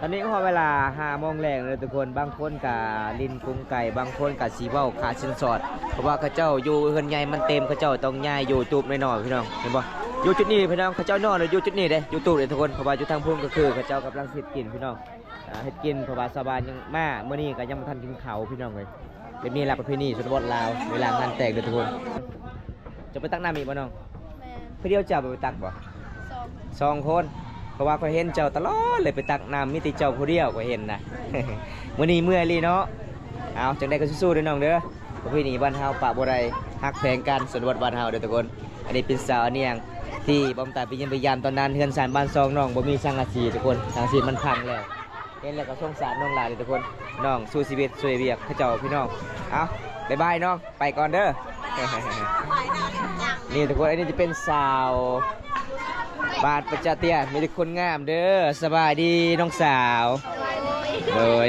ຕອນນີ້ກໍຮອດເວລາຫ້າໂມງແລງເດີທຸກຄົນ. ບາງຄົນກໍຫຼິ້ນກົງໄກ່ ບາງຄົນກໍຊິເວົ້າຄ່າສິນສອດ ເພາະວ່າເຂົາເຈົ້າຢູ່ເຮືອນໃຫຍ່ມັນເຕັມ ເຂົາເຈົ້າຕ້ອງຍ້າຍຢູ່ຕູບນ້ອຍໆພີ່ນ້ອງ. ເຫັນບໍ່ ຢູ່ຈຸດນີ້ພີ່ນ້ອງ ເຂົາເຈົ້ານອນຢູ່ຈຸດນີ້ເດ້ ຢູ່ຕູບເດ້ທຸກຄົນ. ເພາະວ່າຢູ່ທາງພຸ້ນກໍຄືເຂົາເຈົ້າກຳລັງຊິເຮັດກິນພີ່ນ້ອງ. ອ່າ ເຮັດກິນ ເພາະວ່າຊາວບ້ານຍັງມາ ມື້ນີ້ກໍຍັງບໍ່ທັນກິນເຂົ້າພີ່ນ້ອງເອີຍ. ແບບນີ້ລະປະເພນີຊົນນະບົດລາວ ເວລາງານແຕ່ງເດີທຸກຄົນ. ຈະໄປຕັກນ້ຳອີກບໍ່ນ້ອງ? ແມ່ນ. ຜູ້ດຽວເຈົ້າບໍ່ໄປຕັກບໍ່? ສອງ ສອງຄົນ ເພາະວ່າຂ້ອຍເຫັນເຈົ້າຕະຫຼອດເລີຍໄປຕັກນ້ຳ ມີແຕ່ເຈົ້າຜູ້ດຽວຂ້ອຍເຫັນນະ. ມື້ນີ້ເມື່ອຍອີ່ຫຼີເນາະ. ເອົາ ຈັ່ງໃດກໍສູ້ໆເດີນ້ອງເດີ. ປະເພນີບ້ານເຮົາປະບໍ່ໄດ້ ຮັກແພງກັນ ຊົນນະບົດບ້ານເຮົາເດີທຸກຄົນ. ອັນນີ້ເປັນສາວອານຽງ ທີ່ບ່າວຕາໄປຢ້ຽມໄປຢາມຕອນນັ້ນ ເຮືອນຊານບ້ານຊ່ອງນ້ອງບໍ່ມີສັງກະສີທຸກຄົນ ສັງກະສີມັນພັງແລ້ວ. ເຫັນແລ້ວກໍສົງສານນ້ອງຫຼາຍເລີຍທຸກຄົນ ນ້ອງສູ້ຊີວິດຊ່ວຍວຽກເຂົາເຈົ້າພີ່ນ້ອງ. ເອົາ ບາຍບາຍນ້ອງ ໄປກ່ອນເດີ. ນີ້ທຸກຄົນ ອັນນີ້ຈະເປັນສາວບ້ານປະຈາເຕຍ ມີແຕ່ຄົນງາມເດີ. ສະບາຍດີນ້ອງສາວ. ໂດຍ.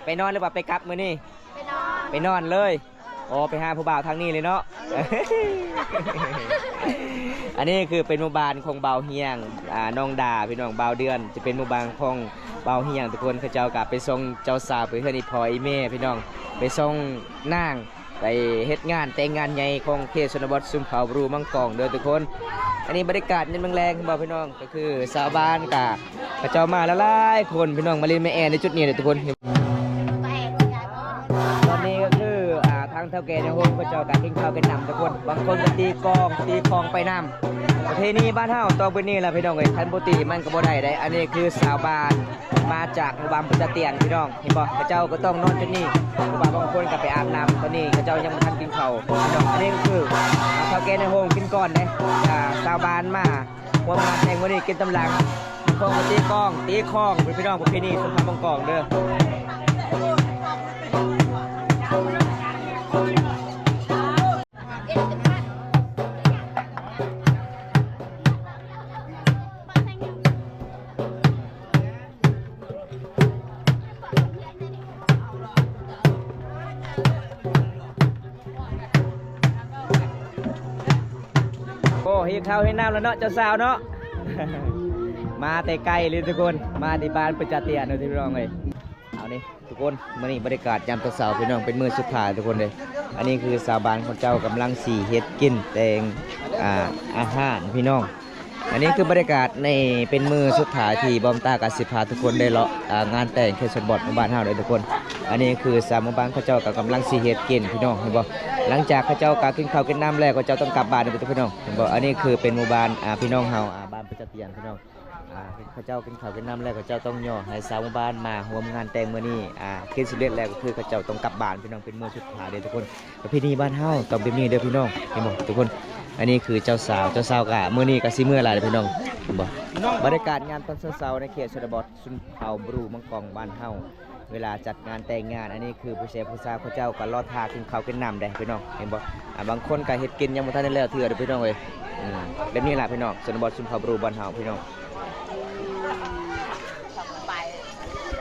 ໄປນອນຫຼືວ່າໄປກັບມື້ນີ້? ໄປນອນ ໄປນອນເລີຍ. ອໍ ໄປຫາຜູ້ບ່າວທາງນີ້ເລີຍເນາະ. ອັນນີ້ຄືເປັນໝູ່ບ້ານຂອງບ່າວຮຽງ ອ່າ ນ້ອງດາ ພີ່ນ້ອງ. ບ່າວເດືອນຈະເປັນໝູ່ບ້ານຂອງບ່າວຮຽງທຸກຄົນ. ເຂົາເຈົ້າກໍໄປສົ່ງເຈົ້າສາວໄປເຮືອນອີ່ພໍ່ອີ່ແມ່ ພີ່ນ້ອງ, ໄປສົ່ງນາງ ໄປເຮັດງານແຕ່ງງານໃຫຍ່ຂອງເຂດຊົນນະບົດຊົນເຜົ່າບຣູມັງກອງເດີທຸກຄົນ. ອັນນີ້ບັນຍາກາດຍາມແລງໆ ເຫັນບໍ່ພີ່ນ້ອງ? ຄືຊາວບ້ານກະ ເຂົາເຈົ້າມາຫຼາຍໆຄົນ ພີ່ນ້ອງ, ມາຫຼິ້ນມາແອໃນຈຸດນີ້ເດີທຸກຄົນ. ຕອນນີ້ກໍຄື ອ່າ ທາງເຖົ້າແກ່ໃນໂຮງເຂົາເຈົ້າກໍກິນເຂົ້າກິນນ້ຳທຸກຄົນ, ບາງຄົນກໍຕີກອງຕີຂອງໄປນຳ. ປະເພນີບ້ານເຮົາຕ້ອງເປັນນີ້ລະພີ່ນ້ອງເອີຍ, ຄັນບໍ່ຕີມັນກໍບໍ່ໄດ້ເດ້. ອັນນີ້ຄືຊາວບ້ານມາຈາກໝູ່ບ້ານປະຈາຕຽນ ພີ່ນ້ອງ. ເຫັນບໍ່? ເຂົາເຈົ້າກໍຕ້ອງນອນຈຸດນີ້ ເພາະວ່າບາງຄົນກໍໄປອາບນ້ຳ, ຕອນນີ້ເຂົາເຈົ້າຍັງບໍ່ທັນກິນເຂົ້າ. ອັນນີ້ກໍຄືເຖົ້າແກ່ໃນໂຮງກິນກ່ອນເດ້, ອ່າ ຊາວບ້ານມາຮ່ວມງານແຕ່ງມື້ນີ້ກິນຕາມຫຼັງ. ບາງຄົນກໍຕີກອງຕີຂອງ ພີ່ນ້ອງ, ປະເພນີຊົນເຜົ່າມັງກອງເດີ. ໂອ້ ຫິວເຂົ້າຫິວນ້ຳແລ້ວເນາະ ເຈົ້າສາວເນາະ. ມາແຕ່ໄກເລີຍທຸກຄົນ, ມາທີ່ບ້ານປະຈາຕຽນເນາະພີ່ນ້ອງເອີຍ. ເອົານີ້ ທຸກຄົນ, ມື້ນີ້ບັນຍາກາດຍາມຕອນເຊົ້າ ພີ່ນ້ອງ, ເປັນມື້ສຸດທ້າຍທຸກຄົນເດ້. ອັນນີ້ຄືຊາວບ້ານເຂົາເຈົ້າກຳລັງຊິເຮັດກິນແຕ່ງ ອ່າ ອາຫານ ພີ່ນ້ອງ. ອັນນີ້ຄືບັນຍາກາດໃນເປັນມື້ສຸດທ້າຍທີ່ບ່າວຕາກະຊິພາທຸກຄົນໄດ້ເລາະ ອ່າ ງານແຕ່ງເຂດຊົນນະບົດບ້ານເຮົາເດີທຸກຄົນ. ອັນນີ້ຄືຊາວໝູ່ບ້ານເຂົາເຈົ້າກໍກຳລັງຊິເຮັດກິນ ພີ່ນ້ອງ, ເຫັນບໍ່? ຫຼັງຈາກເຂົາເຈົ້າກໍກິນເຂົ້າກິນນ້ຳແລ້ວ ເຂົາເຈົ້າຕ້ອງກັບບ້ານເດີພີ່ນ້ອງ, ເຫັນບໍ່? ອັນນີ້ຄືເປັນໝູ່ບ້ານ ອ່າ ພີ່ນ້ອງເຮົາ ອ່າ ບ້ານປະຈາຕຽນ ພີ່ນ້ອງ. ອ່າ ເຂົາເຈົ້າກິນເຂົ້າກິນນ້ຳແລ້ວ ເຂົາເຈົ້າຕ້ອງຍໍໃຫ້ຊາວໝູ່ບ້ານມາຮ່ວມງານແຕ່ງມື້ນີ້ ອ່າ ກິນສຳເລັດແລ້ວກໍຄືເຂົາເຈົ້າຕ້ອງກັບບ້ານ ພີ່ນ້ອງ, ເປັນມື້ສຸດທ້າຍເດ້ທຸກຄົນ. ປະເພນີບ້ານເຮົາຕ້ອງແບບນີ້ເດີພີ່ນ້ອງ, ເຫັນບໍ່ທຸກຄົນ? ອັນນີ້ຄືເຈົ້າສາວ, ເຈົ້າສາວກໍມື້ນີ້ກໍຊິເມືອຫຼາຍເດ້ພີ່ນ້ອງ, ເຫັນບໍ່? ບັນຍາກາດຍາມຕອນເຊົ້າໆ ໃນເຂດຊົນນະບົດຊົນເຜົ່າບຣູມັງກອງບ້ານເຮົາ ເວລາຈັດງານແຕ່ງງານ. ອັນນີ້ຄືຜູ້ແຊຜູ້ສາວເຂົາເຈົ້າກໍລໍຖ້າກິນເຂົ້າກິນນ້ຳເດ້ພີ່ນ້ອງ, ເຫັນບໍ່? ອ່າ ບາງຄົນກໍເຮັດກິນຍັງບໍ່ທັນໄດ້ແລ້ວເທື່ອເດີພີ່ນ້ອງເອີຍ. ອືມ ແບບນີ້ລະພີ່ນ້ອງ, ຊົນນະບົດຊົນເຜົ່າບຣູບ້ານເຮົາພີ່ນ້ອງ.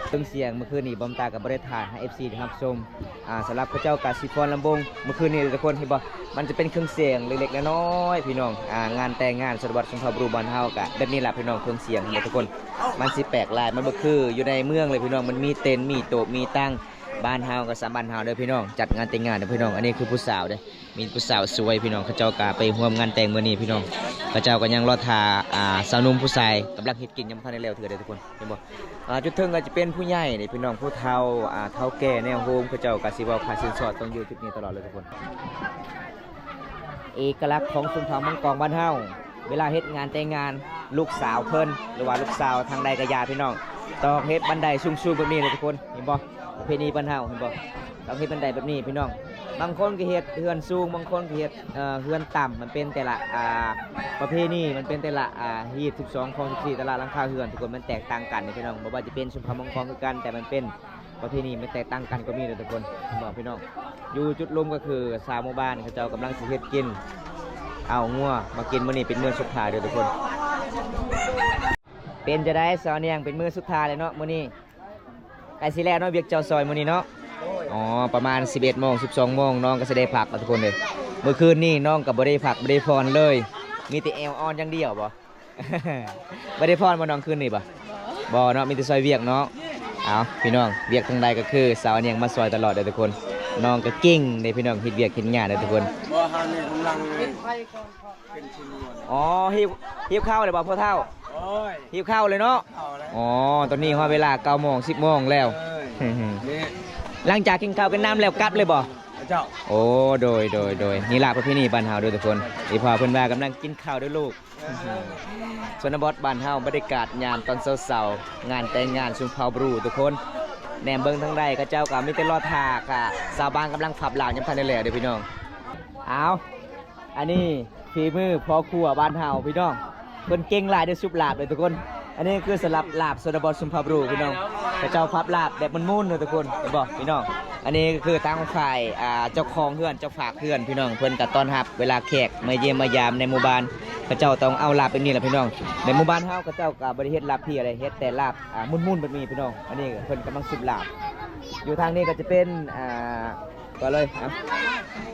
ເຄື່ອງສຽງມື້ຄືນນີ້ບ່າວຕາກໍບໍ່ໄດ້ຖ່າຍໃຫ້ເອັຟຊີໄດ້ຮັບຊົມ. ອ່າ ສຳລັບເຂົາເຈົ້າກະຊິຟ້ອນລຳວົງມື້ຄືນນີ້ທຸກຄົນ, ເຫັນບໍ່? ມັນຈະເປັນເຄື່ອງສຽງເລັກໆນ້ອຍໆ ພີ່ນ້ອງ. ອ່າ ງານແຕ່ງງານຊົນນະບົດຊົນເຜົ່າບຣູບ້ານເຮົາກະແບບນີ້ລະພີ່ນ້ອງ, ເຄື່ອງສຽງເຫັນບໍ່ທຸກຄົນ? ມັນຊິແປກຫຼາຍ, ມັນບໍ່ຄືຢູ່ໃນເມືອງເລີຍພີ່ນ້ອງ, ມັນມີເຕັນ ມີໂຕະ ມີຕັ່ງ. ບ້ານເຮົາກໍສາມບ້ານເຮົາເດີພີ່ນ້ອງ, ຈັດງານແຕ່ງງານເດີພີ່ນ້ອງ. ອັນນີ້ຄືຜູ້ສາວເດ້, ມີຜູ້ສາວສວຍພີ່ນ້ອງ, ເຂົາເຈົ້າກໍໄປຮ່ວມງານແຕ່ງມື້ນີ້ພີ່ນ້ອງ. ເຂົາເຈົ້າກໍຍັງລໍຖ້າ ອ່າ ສາວໜຸ່ມຜູ້ຊາຍກຳລັງເຮັດກິນ ຍັງບໍ່ທັນໄດ້ແລ້ວເທື່ອເດ້ທຸກຄົນ, ເຫັນບໍ່? ອ່າ ຈຸດເທິງກໍຈະເປັນຜູ້ໃຫຍ່ນີ້ພີ່ນ້ອງ, ຜູ້ເຖົ້າ ອ່າ ເຖົ້າແກ່ແນວໂຮມ ເຂົາເຈົ້າກໍຊິເວົ້າຄ່າສິນສອດ ຕ້ອງຢູ່ຈຸດນີ້ຕະຫຼອດເລີຍທຸກຄົນ. ເອກະລັກຂອງຊົນເຜົ່າມັງກອງບ້ານເຮົາ ເວລາເຮັດງານແຕ່ງງານລູກສາວເພິ່ນ ຫຼືວ່າລູກສາວທາງໃດກໍຢ່າພີ່ນ້ອງ, ຕ້ອງເຮັດບັນໄດສູງໆແບບນີ້ເລີຍທຸກຄົນ, ເຫັນບໍ່? ປະເພນີບ້ານເຮົາ ເຫັນບໍ່? ຕ້ອງເຮັດບັນໄດແບບນີ້ພີ່ນ້ອງ. ບາງຄົນກໍເຮັດເຮືອນສູງ, ບາງຄົນກໍເຮັດ ເອີ ເຮືອນຕ່ຳ. ມັນເປັນແຕ່ລະ ອ່າ ປະເພນີ, ມັນເປັນແຕ່ລະ ອ່າ ຮີດສິບສອງ ຄອງສິບສີ່ ແຕ່ລະຫຼັງຄາເຮືອນທຸກຄົນ ມັນແຕກຕ່າງກັນເດ້ພີ່ນ້ອງ. ບໍ່ວ່າຈະເປັນຊົນເຜົ່າມັງກອງຄືກັນ, ແຕ່ມັນເປັນ ປະເພນີມັນແຕກຕ່າງກັນກໍມີເດີທຸກຄົນ, ບອກພີ່ນ້ອງ. ຢູ່ຈຸດລົມກໍຄືຊາວໝູ່ບ້ານເຂົາເຈົ້າກຳລັງຊິເຮັດກິນ, ເອົາງົວມາກິນມື້ນີ້ເປັນມື້ສຸດທ້າຍເດີທຸກຄົນ. ເປັນຈັ່ງໃດສາວນຽງ, ເປັນມື້ສຸດທ້າຍແລ້ວເນາະມື້ນີ້? ໃກ້ຊິແລ້ວເນາະ ວຽກເຈົ້າຊອຍມື້ນີ້ເນາະ? ໂດຍ. ອໍ ປະມານສິບເອັດໂມງ ສິບສອງໂມງ ນ້ອງກໍຊິໄດ້ພັກແລ້ວທຸກຄົນເດີ. ມື້ຄືນນີ້ນ້ອງກໍບໍ່ໄດ້ພັກ ບໍ່ໄດ້ຜ່ອນເລີຍ, ມີແຕ່ແອວອ່ອນຢ່າງດຽວບໍ? ບໍ່ໄດ້ຜ່ອນບໍ່ນ້ອງຄືນນີ້ບໍ? ບໍ່ເນາະ, ມີແຕ່ຊ່ອຍວຽກເນາະ. ເອົາ ພີ່ນ້ອງ, ວຽກທາງໃດກໍຄືສາວນຽງມາຊ່ອຍຕະຫຼອດເດີທຸກຄົນ. ນ້ອງກໍເກັ່ງເດ້ພີ່ນ້ອງ, ເຮັດວຽກເຮັດງານເດີທຸກຄົນ. ບໍ່ ເຮົານີ້ກຳລັງ ອໍ ຫິວ ຫິວເຂົ້າແລ້ວບໍ່ພໍ່ເຖົ້າ? ໂອ້ຍ ຫິວເຂົ້າເລີຍເນາະ. ອໍ ຕອນນີ້ຮອດເວລາເກົ້າໂມງ ສິບໂມງແລ້ວ. ເອີ ນີ້ ຫຼັງຈາກກິນເຂົ້າກິນນ້ຳແລ້ວກັບເລີຍບໍ່? ເຈົ້າ. ໂອ້ ໂດຍ ໂດຍ ໂດຍ. ນີ້ລະປະເພນີບ້ານເຮົາເດີທຸກຄົນ. ອີ່ພໍ່ເພິ່ນວ່າກຳລັງກິນເຂົ້າເດີລູກ. ເອີ ຊົນນະບົດບ້ານເຮົາ, ບັນຍາກາດຍາມຕອນເຊົ້າໆ ງານແຕ່ງງານຊົນເຜົ່າບຣູທຸກຄົນ. ແນມເບິ່ງທາງໃດ ເຂົາເຈົ້າກໍມີແຕ່ລໍຖ້າ, ກະຊາວບ້ານກຳລັງພັບລາບ ຍັງບໍ່ທັນໄດ້ແລ້ວເດີພີ່ນ້ອງ. ເອົາ ອັນນີ້ຝີມືພໍ່ຄົວບ້ານເຮົາພີ່ນ້ອງ, ເພິ່ນເກັ່ງຫຼາຍເດີ, ຊຸບລາບເດີທຸກຄົນ. ອັນນີ້ຄືສຳລັບລາບຊົນນະບົດຊົນເຜົ່າບຣູພີ່ນ້ອງ, ເຂົາເຈົ້າພັບລາບແບບມ່ວນໆເດີທຸກຄົນ, ເຫັນບໍ່ພີ່ນ້ອງ? ອັນນີ້ກໍຄືທາງຝ່າຍ ອ່າ ເຈົ້າຂອງເຮືອນ ເຈົ້າຟາກເຮືອນພີ່ນ້ອງ, ເພິ່ນກໍຕ້ອນຮັບເວລາແຂກມາຢ້ຽມມາຢາມໃນໝູ່ບ້ານ, ເຂົາເຈົ້າຕ້ອງເອົາລາບແບບນີ້ລະພີ່ນ້ອງ. ໃນໝູ່ບ້ານເຮົາເຂົາເຈົ້າກໍບໍ່ໄດ້ເຮັດລາບເພັດເດ້, ເຮັດແຕ່ລາບ ອ່າ ມ່ວນໆແບບນີ້ພີ່ນ້ອງ. ອັນນີ້ເພິ່ນກຳລັງຊຸບລາບ. ຢູ່ທາງນີ້ກໍຈະເປັນ ອ່າ ກໍເລີຍ ອ່າ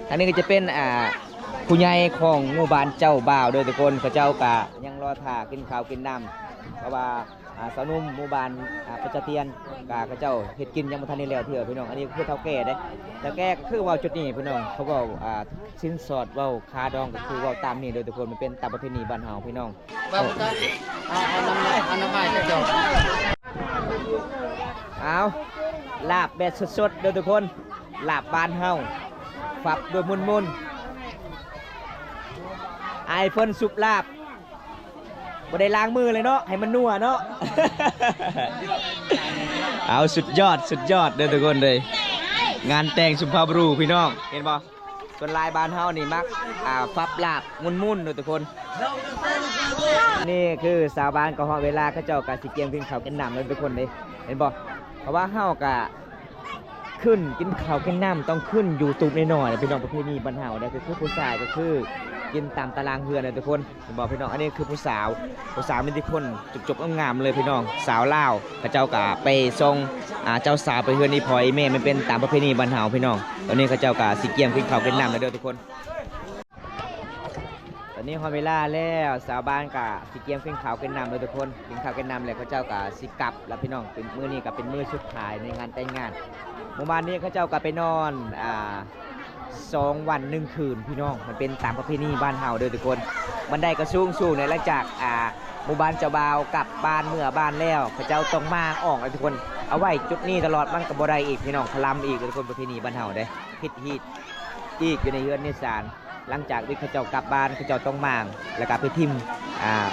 ທາງນີ້ກໍຈະເປັນ ອ່າ ຜູ້ໃຫຍ່ຂອງໝູ່ບ້ານເຈົ້າບ່າວເດີທຸກຄົນ. ເຂົາເຈົ້າກະຍັງລໍຖ້າກິນເຂົ້າກິນນ້ຳ ເພາະວ່າ ອ່າ ຊາວໜຸ່ມໝູ່ບ້ານ ອ່າ ປະຈາຕຽນ ກະເຂົາເຈົ້າເຮັດກິນຍັງບໍ່ທັນໄດ້ແລ້ວເທື່ອພີ່ນ້ອງ. ອັນນີ້ຄືເຖົ້າແກ່ເດ້ ເຖົ້າແກ່ກໍຄືເວົ້າຈຸດນີ້ພີ່ນ້ອງ ເຂົາເວົ້າ ອ່າ ສິນສອດ ເວົ້າຄາດອງ ກໍຄືເວົ້າຕາມນີ້ເດີທຸກຄົນ. ມັນເປັນຕາມປະເພນີບ້ານເຮົາພີ່ນ້ອງ. ເອົາ ເອົານ້ຳ ເອົານ້ຳໄມ້ໃຫ້ເຈົ້າ. ເອົາ ລາບແບບສົດໆເດີທຸກຄົນ ລາບບ້ານເຮົາ ຟັບດ້ວຍມຸນໆ. ອ້າຍເພິ່ນສຸບລາບ ບໍ່ໄດ້ລ້າງມືເລີຍເນາະ ໃຫ້ມັນນົວເນາະ. ເອົາ ສຸດຍອດ ສຸດຍອດເດີທຸກຄົນເດີ. ງານແຕ່ງສຸພາບບຸລຸດພີ່ນ້ອງ ເຫັນບໍ່? ສ່ວນຫຼາຍບ້ານເຮົານີ້ມັກ ອ່າ ຟັບລາບ ໝຸ່ນໆເນາະທຸກຄົນ. ນີ້ຄືຊາວບ້ານກໍຮອດເວລາ ເຂົາເຈົ້າກໍຊິກຽມກິນເຂົ້າກິນນ້ຳແລ້ວທຸກຄົນເດ້ ເຫັນບໍ່? ເພາະວ່າເຮົາກໍຂຶ້ນກິນເຂົ້າກິນນ້ຳ ຕ້ອງຂຶ້ນຢູ່ຕູບນ້ອຍໆ ພີ່ນ້ອງ. ປະເພນີບ້ານເຮົາເດ້ ກໍຄືຜູ້ຊາຍກໍຄືກິນຕາມຕາລາງເຮືອນເດ້ທຸກຄົນ ເຫັນບໍ່ພີ່ນ້ອງ? ອັນນີ້ຄືຜູ້ສາວ ຜູ້ສາວມີແຕ່ຄົນຈົບໆງາມໆເລີຍພີ່ນ້ອງ ສາວລາວ. ເຂົາເຈົ້າກໍໄປສົ່ງ ອ່າ ເຈົ້າສາວໄປເຮືອນອີ່ພໍ່ອີ່ແມ່ ມັນເປັນຕາມປະເພນີບ້ານເຮົາພີ່ນ້ອງ. ຕອນນີ້ເຂົາເຈົ້າກໍຊິກຽມກິນເຂົ້າກິນນ້ຳແລ້ວເດີທຸກຄົນ. ຕອນນີ້ຮອດເວລາແລ້ວ ຊາວບ້ານກະຊິກຽມກິນເຂົ້າກິນນ້ຳເດີທຸກຄົນ. ກິນເຂົ້າກິນນ້ຳແລ້ວ ເຂົາເຈົ້າກະຊິກັບລະພີ່ນ້ອງ. ເປັນ ມື້ນີ້ກະເປັນມື້ສຸດທ້າຍໃນງານແຕ່ງງານ. ມື້ວານນີ້ເຂົາເຈົ້າກະໄປນອນ ອ່າ ສອງວັນໜຶ່ງຄືນພີ່ນ້ອງ. ມັນເປັນຕາມປະເພນີບ້ານເຮົາເດີທຸກຄົນ. ບັນໄດກະສູງໆເດ ຫຼັງຈາກ ອ່າ ໝູ່ບ້ານເຈົ້າບ່າວກັບບ້ານເມືອບ້ານແລ້ວ ເຂົາເຈົ້າຕ້ອງມາອອກເດີທຸກຄົນ. ເອົາໄວ້ຈຸດນີ້ຕະຫຼອດມັນກະບໍ່ໄດ້ອີກພີ່ນ້ອງ ຄະລຳອີກເດີທຸກຄົນ. ປະເພນີບ້ານເຮົາເດ້ ຜິດຮີດອີກຢູ່ໃນເຮືອນໃນຊານ. ຫຼັງຈາກທີ່ເຂົາເຈົ້າກັບບ້ານ ເຂົາເຈົ້າຕ້ອງມ້າງ ແລ້ວກໍໄປຖິ້ມ ອ່າ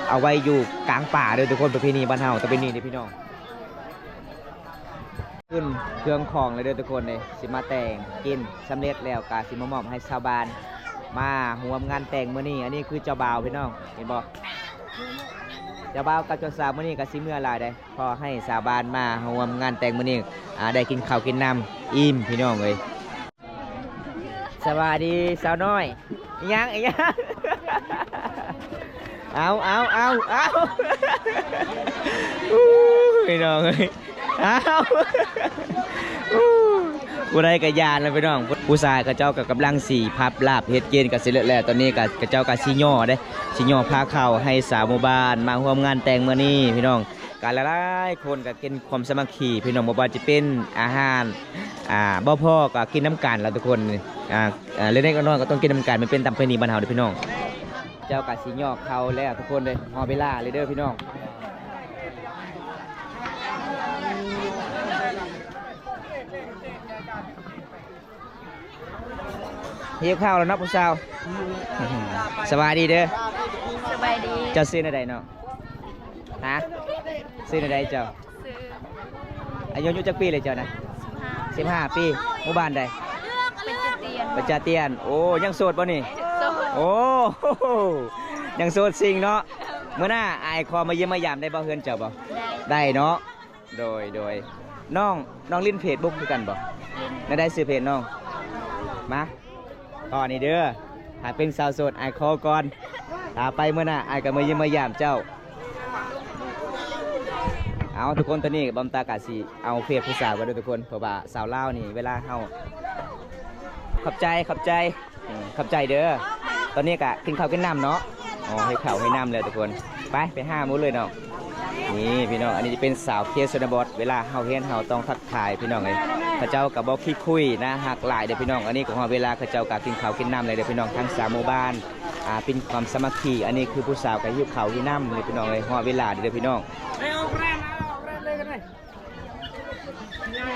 ເອົາໄວ້ຢູ່ກາງປ່າເດີທຸກຄົນ. ປະເພນີບ້ານເຮົາຕ້ອງເປັນນີ້ເດ້ພີ່ນ້ອງ. ຂຶ້ນເຄື່ອງຂອງແລ້ວເດີທຸກຄົນເດ້ ຊິມາແຕ່ງກິນ ສຳເລັດແລ້ວກໍຊິມາມອບໃຫ້ຊາວບ້ານມາຮ່ວມງານແຕ່ງມື້ນີ້. ອັນນີ້ຄືເຈົ້າບ່າວພີ່ນ້ອງ ເຫັນບໍ່? ເຈົ້າບ່າວກັບເຈົ້າສາວມື້ນີ້ກໍຊິເມື່ອຫຼາຍເດ້ ຂໍໃຫ້ຊາວບ້ານມາຮ່ວມງານແຕ່ງມື້ນີ້ ອ່າ ໄດ້ກິນເຂົ້າກິນນ້ຳອີ່ມພີ່ນ້ອງເອີຍ. ສະບາຍດີສາວນ້ອຍ. ອີຫຍັງ ອີຫຍັງ? ເອົາ ເອົາ ເອົາ ເອົາ ອູ້ຍ ພີ່ນ້ອງເອີຍ ເອົາ ອູ້ຍ ຜູ້ໃດກໍຢ້ານລະພີ່ນ້ອງ. ຜູ້ຊາຍເຂົາເຈົ້າກໍກຳລັງຊິພັບລາບເຮັດກິນກໍຊິເລີດແລ້ວ. ຕອນນີ້ກໍເຂົາເຈົ້າກໍຊິຍໍ້ເດ້ ຊິຍໍ້ພາເຂົ້າໃຫ້ຊາວໝູ່ບ້ານມາຮ່ວມງານແຕ່ງມື້ນີ້ພີ່ນ້ອງ. ກະຫຼາຍໆຄົນກະກິນຄວາມສາມັກຄີພີ່ນ້ອງ ບໍ່ວ່າຈະເປັນອາຫານ ອ່າ ບໍ່ພໍກໍກິນນຳກັນລະທຸກຄົນ. ອ່າ ເລັກໆນ້ອຍໆກໍຕ້ອງກິນນຳກັນ ມັນເປັນຕາມປະເພນີບ້ານເຮົາເດ້ພີ່ນ້ອງ. ເຈົ້າກະຊິຍໍ້ເຂົ້າແລ້ວທຸກຄົນເດ້ ຮອດເວລາເລີຍເດີພີ່ນ້ອງ. ຫິວເຂົ້າແລ້ວເນາະຜູ້ສາວ. ສະບາຍດີເດີ. ສະບາຍດີ. ເຈົ້າຊື່ແນວໃດເນາະ? ຮະ? ຊື່ແນວໃດເຈົ້າ? ຊື່ ອາຍຸ ອາຍຸຈັກປີແລ້ວເຈົ້ານະ? ສິບຫ້າ ສິບຫ້າປີ. ໝູ່ບ້ານໃດ? ປະຈາຕຽນ. ປະຈາຕຽນ. ໂອ້ ຍັງໂສດບໍ່ນີ້? ໂສດ. ໂອ້ ຍັງໂສດຊິງເນາະ. ມື້ໜ້າອ້າຍຂໍມາຢ້ຽມມາຢາມໄດ້ບໍ່ ເຮືອນເຈົ້າບໍ່? ໄດ້. ໄດ້ເນາະ. ໂດຍ ໂດຍ. ນ້ອງ ນ້ອງຫຼິ້ນເຟສບຸກຄືກັນບໍ່? ຫຼິ້ນ. ແນວໃດຊື່ເພຈນ້ອງ? ມາ ຕອນນີ້ເດີ ຖ້າເປັນສາວໂສດ ອ້າຍຂໍກ່ອນ. ຖ້າໄປມື້ໜ້າ ອ້າຍກໍມາຢ້ຽມມາຢາມເຈົ້າ. ເອົາ ທຸກຄົນ ຕອນນີ້ບອມຕາກະຊິເອົາເຟສຜູ້ສາວກ່ອນເດີທຸກຄົນ ເພາະວ່າສາວລາວນີ້ ເວລາເຮົາ ຂອບໃຈ ຂອບໃຈ. ອືມ ຂອບໃຈເດີ. ຕອນນີ້ກະກິນເຂົ້າກິນນ້ຳເນາະ. ອໍ ໃຫ້ເຂົ້າໃຫ້ນ້ຳແລ້ວທຸກຄົນ. ໄປ ໄປຫາໝູ່ເລີຍເນາະ. ນີ້ພີ່ນ້ອງ ອັນນີ້ຈະເປັນສາວເຂດຊົນນະບົດ. ເວລາເຮົາເຫັນ ເຮົາຕ້ອງທັກທາຍພີ່ນ້ອງເອີຍ. ເຂົາເຈົ້າກະບໍ່ຂີ້ຄຸຍ ໜ້າຮັກຫຼາຍເດີພີ່ນ້ອງ. ອັນນີ້ກໍຮອດເວລາ ເຂົາເຈົ້າກະກິນເຂົ້າກິນນ້ຳແລ້ວເດີພີ່ນ້ອງ. ທັງສາມໝູ່ບ້ານ ອ່າ ເປັນຄວາມສາມັກຄີ. ອັນນີ້ຄືຜູ້ສາວກະຫິວເຂົ້າຫິວນ້ຳເລີຍພີ່ນ້ອງເອີຍ. ຮອດເວລາເດີພີ່ນ້ອງ.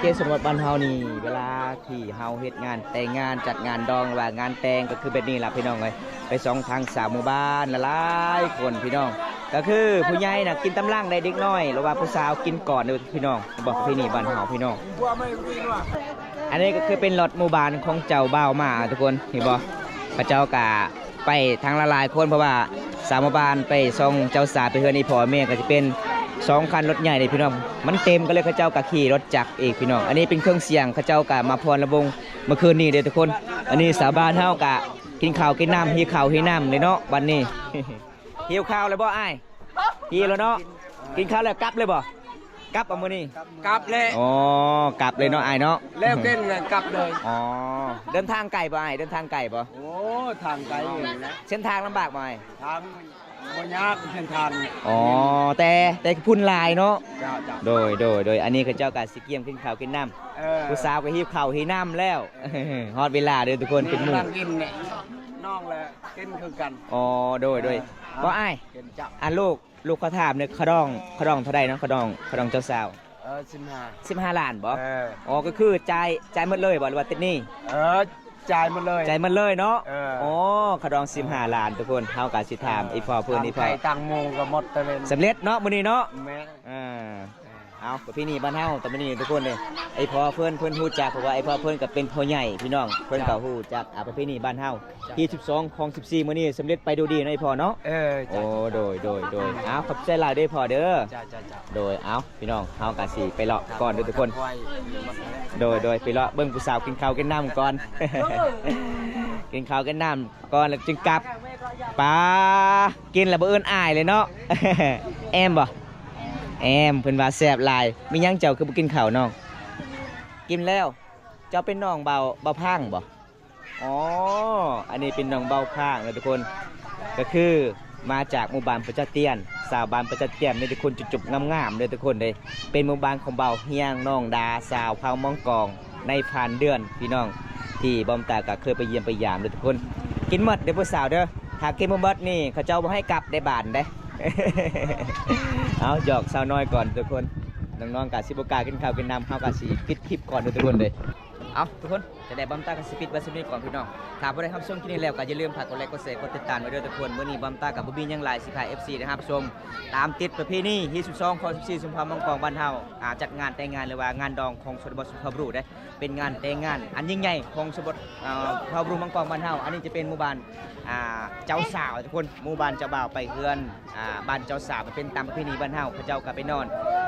ເຂດຊົນນະບົດບ້ານເຮົານີ້ ເວລາທີ່ເຮົາເຮັດງານແຕ່ງງານ ຈັດງານດອງ ຫຼືວ່າງານແຕ່ງ ກໍຄືແບບນີ້ລະພີ່ນ້ອງເອີຍ. ໄປສ່ອງທາງສາວໝູ່ບ້ານຫຼາຍໆຄົນພີ່ນ້ອງ. ກໍຄືຜູ້ໃຫຍ່ນະກິນຕາມຫຼັງໄດ້ ເດັກນ້ອຍ ຫຼືວ່າຜູ້ສາວກິນກ່ອນເດີພີ່ນ້ອງ. ບອກປະເພນີບ້ານເຮົາພີ່ນ້ອງ. ອັນນີ້ກໍຄືເປັນລົດໝູ່ບ້ານຂອງເຈົ້າບ່າວມາທຸກຄົນ ເຫັນບໍ່? ເຂົາເຈົ້າກະ ໄປທັງຫຼາຍໆຄົນ ເພາະວ່າສາວໝູ່ບ້ານໄປສົ່ງເຈົ້າສາວໄປເຮືອນອີ່ພໍ່ແມ່ ກໍຊິເປັນສອງຄັນລົດໃຫຍ່ເດ້ພີ່ນ້ອງ. ມັນເຕັມກໍເລີຍ ເຂົາເຈົ້າກໍຂີ່ລົດຈັກອີກພີ່ນ້ອງ. ອັນນີ້ເປັນເຄື່ອງສຽງ ເຂົາເຈົ້າກໍມາຟ້ອນລຳວົງເມື່ອຄືນນີ້ເດ້ທຸກຄົນ. ອັນນີ້ຊາວບ້ານເຮົາກໍກິນເຂົ້າກິນນ້ຳ ຫິວເຂົ້າຫິວນ້ຳເລີຍເນາະບັດນີ້. ຫິວເຂົ້າແລ້ວບໍ່ອ້າຍ? ຫິວແລ້ວເນາະ. ກິນເຂົ້າແລ້ວກັບເລີຍບໍ່? ກັບບໍ່ມື້ນີ້? ກັບແລ້ວ. ອໍ ກັບເລີຍເນາະອ້າຍເນາະ. ແລ້ວເກັນກັນກັບເລີຍ. ອໍ ເດີນທາງໄກບໍ່ອ້າຍ? ເດີນທາງໄກບໍ່? ໂອ້ ທາງໄກຢູ່ແຫຼະ. ເສັ້ນທາງລຳບາກບໍ່ອ້າຍ? ທາງບໍ່ຍາກເສັ້ນທາງ. ອໍ ແຕ່ ແຕ່ຝຸ່ນຫຼາຍເນາະ. ເຈົ້າ ເຈົ້າ. ໂດຍ ໂດຍ ໂດຍ ອັນນີ້ເຂົາເຈົ້າກໍຊິກຽມກິນເຂົ້າກິນນ້ຳ. ເອີ ຜູ້ສາວກໍຫິວເຂົ້າຫິວນ້ຳແລ້ວ. ຮອດເວລາເດີທຸກຄົນ ເປັນມື້ ກິນແຫຼະ ນ້ອງແຫຼະກິນຄືກັນ. ອໍ ໂດຍ ໂດຍ. ເອີ ບໍ່ອ້າຍ ກິນເຈົ້າ. ອັນລູກ ລູກຂໍຖາມແດ່ ຂະດອງ ຂະດອງເທົ່າໃດເນາະ? ຂະດອງ ຂະດອງເຈົ້າສາວ. ເອີ ສິບຫ້າ ສິບຫ້າລ້ານບໍ່? ເອີ ອໍ ກໍຄືຈ່າຍ ຈ່າຍໝົດເລີຍບໍ່ ຫຼືວ່າຕິດໜີ້? ເອີ ຈ່າຍໝົດເລີຍ. ຈ່າຍໝົດເລີຍເນາະ. ເອີ ອໍ ຂະດອງສິບຫ້າລ້ານທຸກຄົນ. ເຮົາກໍຊິຖາມອີ່ພໍ່ເພິ່ນ ອີ່ພໍ່ ຕັ້ງໃຄຕັ້ງໝູ່ກໍໝົດແຕ່ເລີຍ. ສຳເລັດເນາະມື້ນີ້ເນາະ. ແມ່ນ. ເອີ ເອີ ເອົາ ປະເພນີບ້ານເຮົາຕາມມື້ນີ້ທຸກຄົນເດ້. ໄອ້ພໍ່ເພິ່ນ ເພິ່ນຮູ້ຈັກ ເພາະວ່າໄອ້ພໍ່ເພິ່ນກໍເປັນພໍ່ໃຫຍ່ພີ່ນ້ອງ ເພິ່ນກໍຮູ້ຈັກ ອ່າ ປະເພນີບ້ານເຮົາ. ເຈົ້າ. ທີສິບສອງຂອງສິບສີ່ມື້ນີ້ສຳເລັດໄປໂດຍດີເນາະ ອີ່ພໍ່ເນາະ. ເອີ ໂອ້ ໂດຍ ໂດຍ ໂດຍ. ເອົາ ຂອບໃຈຫຼາຍເດີພໍ່ເດີ. ເຈົ້າ ເຈົ້າ ເຈົ້າ. ໂດຍ ເອົາ ພີ່ນ້ອງ ເຮົາກໍຊິໄປເລາະກ່ອນເດີທຸກຄົນ. ໂດຍ ໂດຍ ໄປເລາະເບິ່ງຜູ້ສາວກິນເຂົ້າກິນນ້ຳກ່ອນ ກິນເຂົ້າກິນນ້ຳກ່ອນແລ້ວຈຶ່ງກັບ. ປາ ກິນແລ້ວບໍ່ເອີ້ນອ້າຍເລີຍເນາະ. ແອມບໍ່? ແອມ. ເພິ່ນວ່າແຊບຫຼາຍ. ມີຫຍັງເຈົ້າຄືບໍ່ກິນເຂົ້ານ້ອງ? ກິນແລ້ວ. ເຈົ້າເປັນນ້ອງເບົາ ເບົາພາງບໍ່? ອໍ ອັນນີ້ເປັນນ້ອງເບົາພາງເດີທຸກຄົນ ກໍຄືມາຈາກໝູ່ບ້ານປະຈະຕຽນ. ຊາວບ້ານປະຈະຕຽນມີແຕ່ຄົນຈຸບໆງາມໆເດີທຸກຄົນເດ້. ເປັນໝູ່ບ້ານຂອງເບົາຮຽງ ນ້ອງດາ ຊາວເຜົ່າມັງກອງ ໃນຜ່ານເດືອນ ພີ່ນ້ອງ ທີ່ບ່າວຕາກໍເຄີຍໄປຢ້ຽມໄປຢາມເດີທຸກຄົນ. ກິນໝົດເດີຜູ້ສາວເດີ ຖ້າກິນບໍ່ໝົດນີ້ເຂົາເຈົ້າບໍ່ໃຫ້ກັບໄດ້ບາດເດ້. ເອົາ ຢອກສາວນ້ອຍກ່ອນທຸກຄົນ. ນ້ອງໆກໍຊິບໍ່ກ້າກິນເຂົ້າກິນນ້ຳ ເຮົາກໍຊິປິດຄລິບກ່ອນເດີທຸກຄົນເດີ. ເອົາ ທຸກຄົນ ຈັ່ງໃດບ່າວຕາກໍຊິປິດໄວ້ສ່ຳນີ້ກ່ອນພີ່ນ້ອງ. ຖ້າຜູ້ໃດຮັບຊົມຄລິບນີ້ແລ້ວກໍຢ່າລືມຝາກກົດໄລ ກົດແຊ ກົດຕິດຕາມໄວ້ເດີທຸກຄົນ. ມື້ນີ້ບ່າວຕາກໍບໍ່ມີຫຍັງຫຼາຍ ຊິພາເອັຟຊີໄດ້ຮັບຊົມ ຕາມຕິດປະເພນີຮີດສິບສອງ ຄອງສິບສີ່ ຊຸມເຜົ່າມັງກອງບ້ານເຮົາ ອ່າ ຈັດງານແຕ່ງງານ ຫຼືວ່າງານດອງຂອງຊົນນະບົດຊົນເຜົ່າບຣູເດ້. ເປັນງານແຕ່ງງານອັນຍິ່ງໃຫຍ່ຂອງຊົນນະບົດ ເອີ ເຜົ່າບຣູມັງກອງບ້ານເຮົາ. ອັນນີ້ຈະເປັນໝູ່ບ້ານ ອ່າ ເຈົ້າສາວທຸກຄົນ. ໝູ່ບ້ານເຈົ້າບ່າວໄປເຮືອນ ອ່າ ບ້ານເຈົ້າສາວ ມັນເປັນຕາມປະເພນີບ້ານເຮົາ ເຂົາເຈົ້າກໍໄປນອນ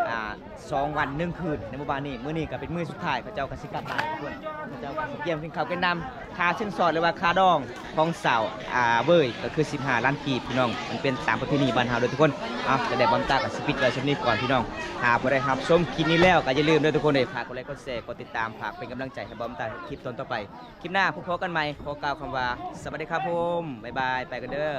ອ່າ ສອງວັນໜຶ່ງຄືນໃນໝູ່ບ້ານນີ້. ມື້ນີ້ກໍເປັນມື້ສຸດທ້າຍ ເຂົາເຈົ້າກໍຊິກັບບ້ານທຸກຄົນ. ເຂົາເຈົ້າກໍຊິກຽມກິນເຂົ້າກິນນ້ຳ ຄ່າສິນສອດ ຫຼືວ່າຄ່າດອງຂອງສາວ ອ່າ ເວີຍ ກໍຄືສິບຫ້າລ້ານກີບ ພີ່ນ້ອງ. ມັນເປັນຕາມປະເພນີບ້ານເຮົາເດີທຸກຄົນ. ເອົາ ຈັ່ງໃດບ່າວຕາກໍຊິປິດໄວ້ສ່ຳນີ້ກ່ອນພີ່ນ້ອງ. ຖ້າຜູ້ໃດຮັບຊົມຄລິບນີ້ແລ້ວກໍຢ່າລືມເດີທຸກຄົນເດີ ຝາກກົດໄລ ກົດແຊ ກົດຕິດຕາມ ຝາກເປັນກຳລັງໃຈໃຫ້ບ່າວຕາຄລິບຕອນຕໍ່ໄປ. ຄລິບໜ້າພົບກັນໃໝ່ ຂໍກ່າວຄຳວ່າ ສະຫວັດດີຄັບຜົມ ບາຍບາຍ ໄປກັນເດີ.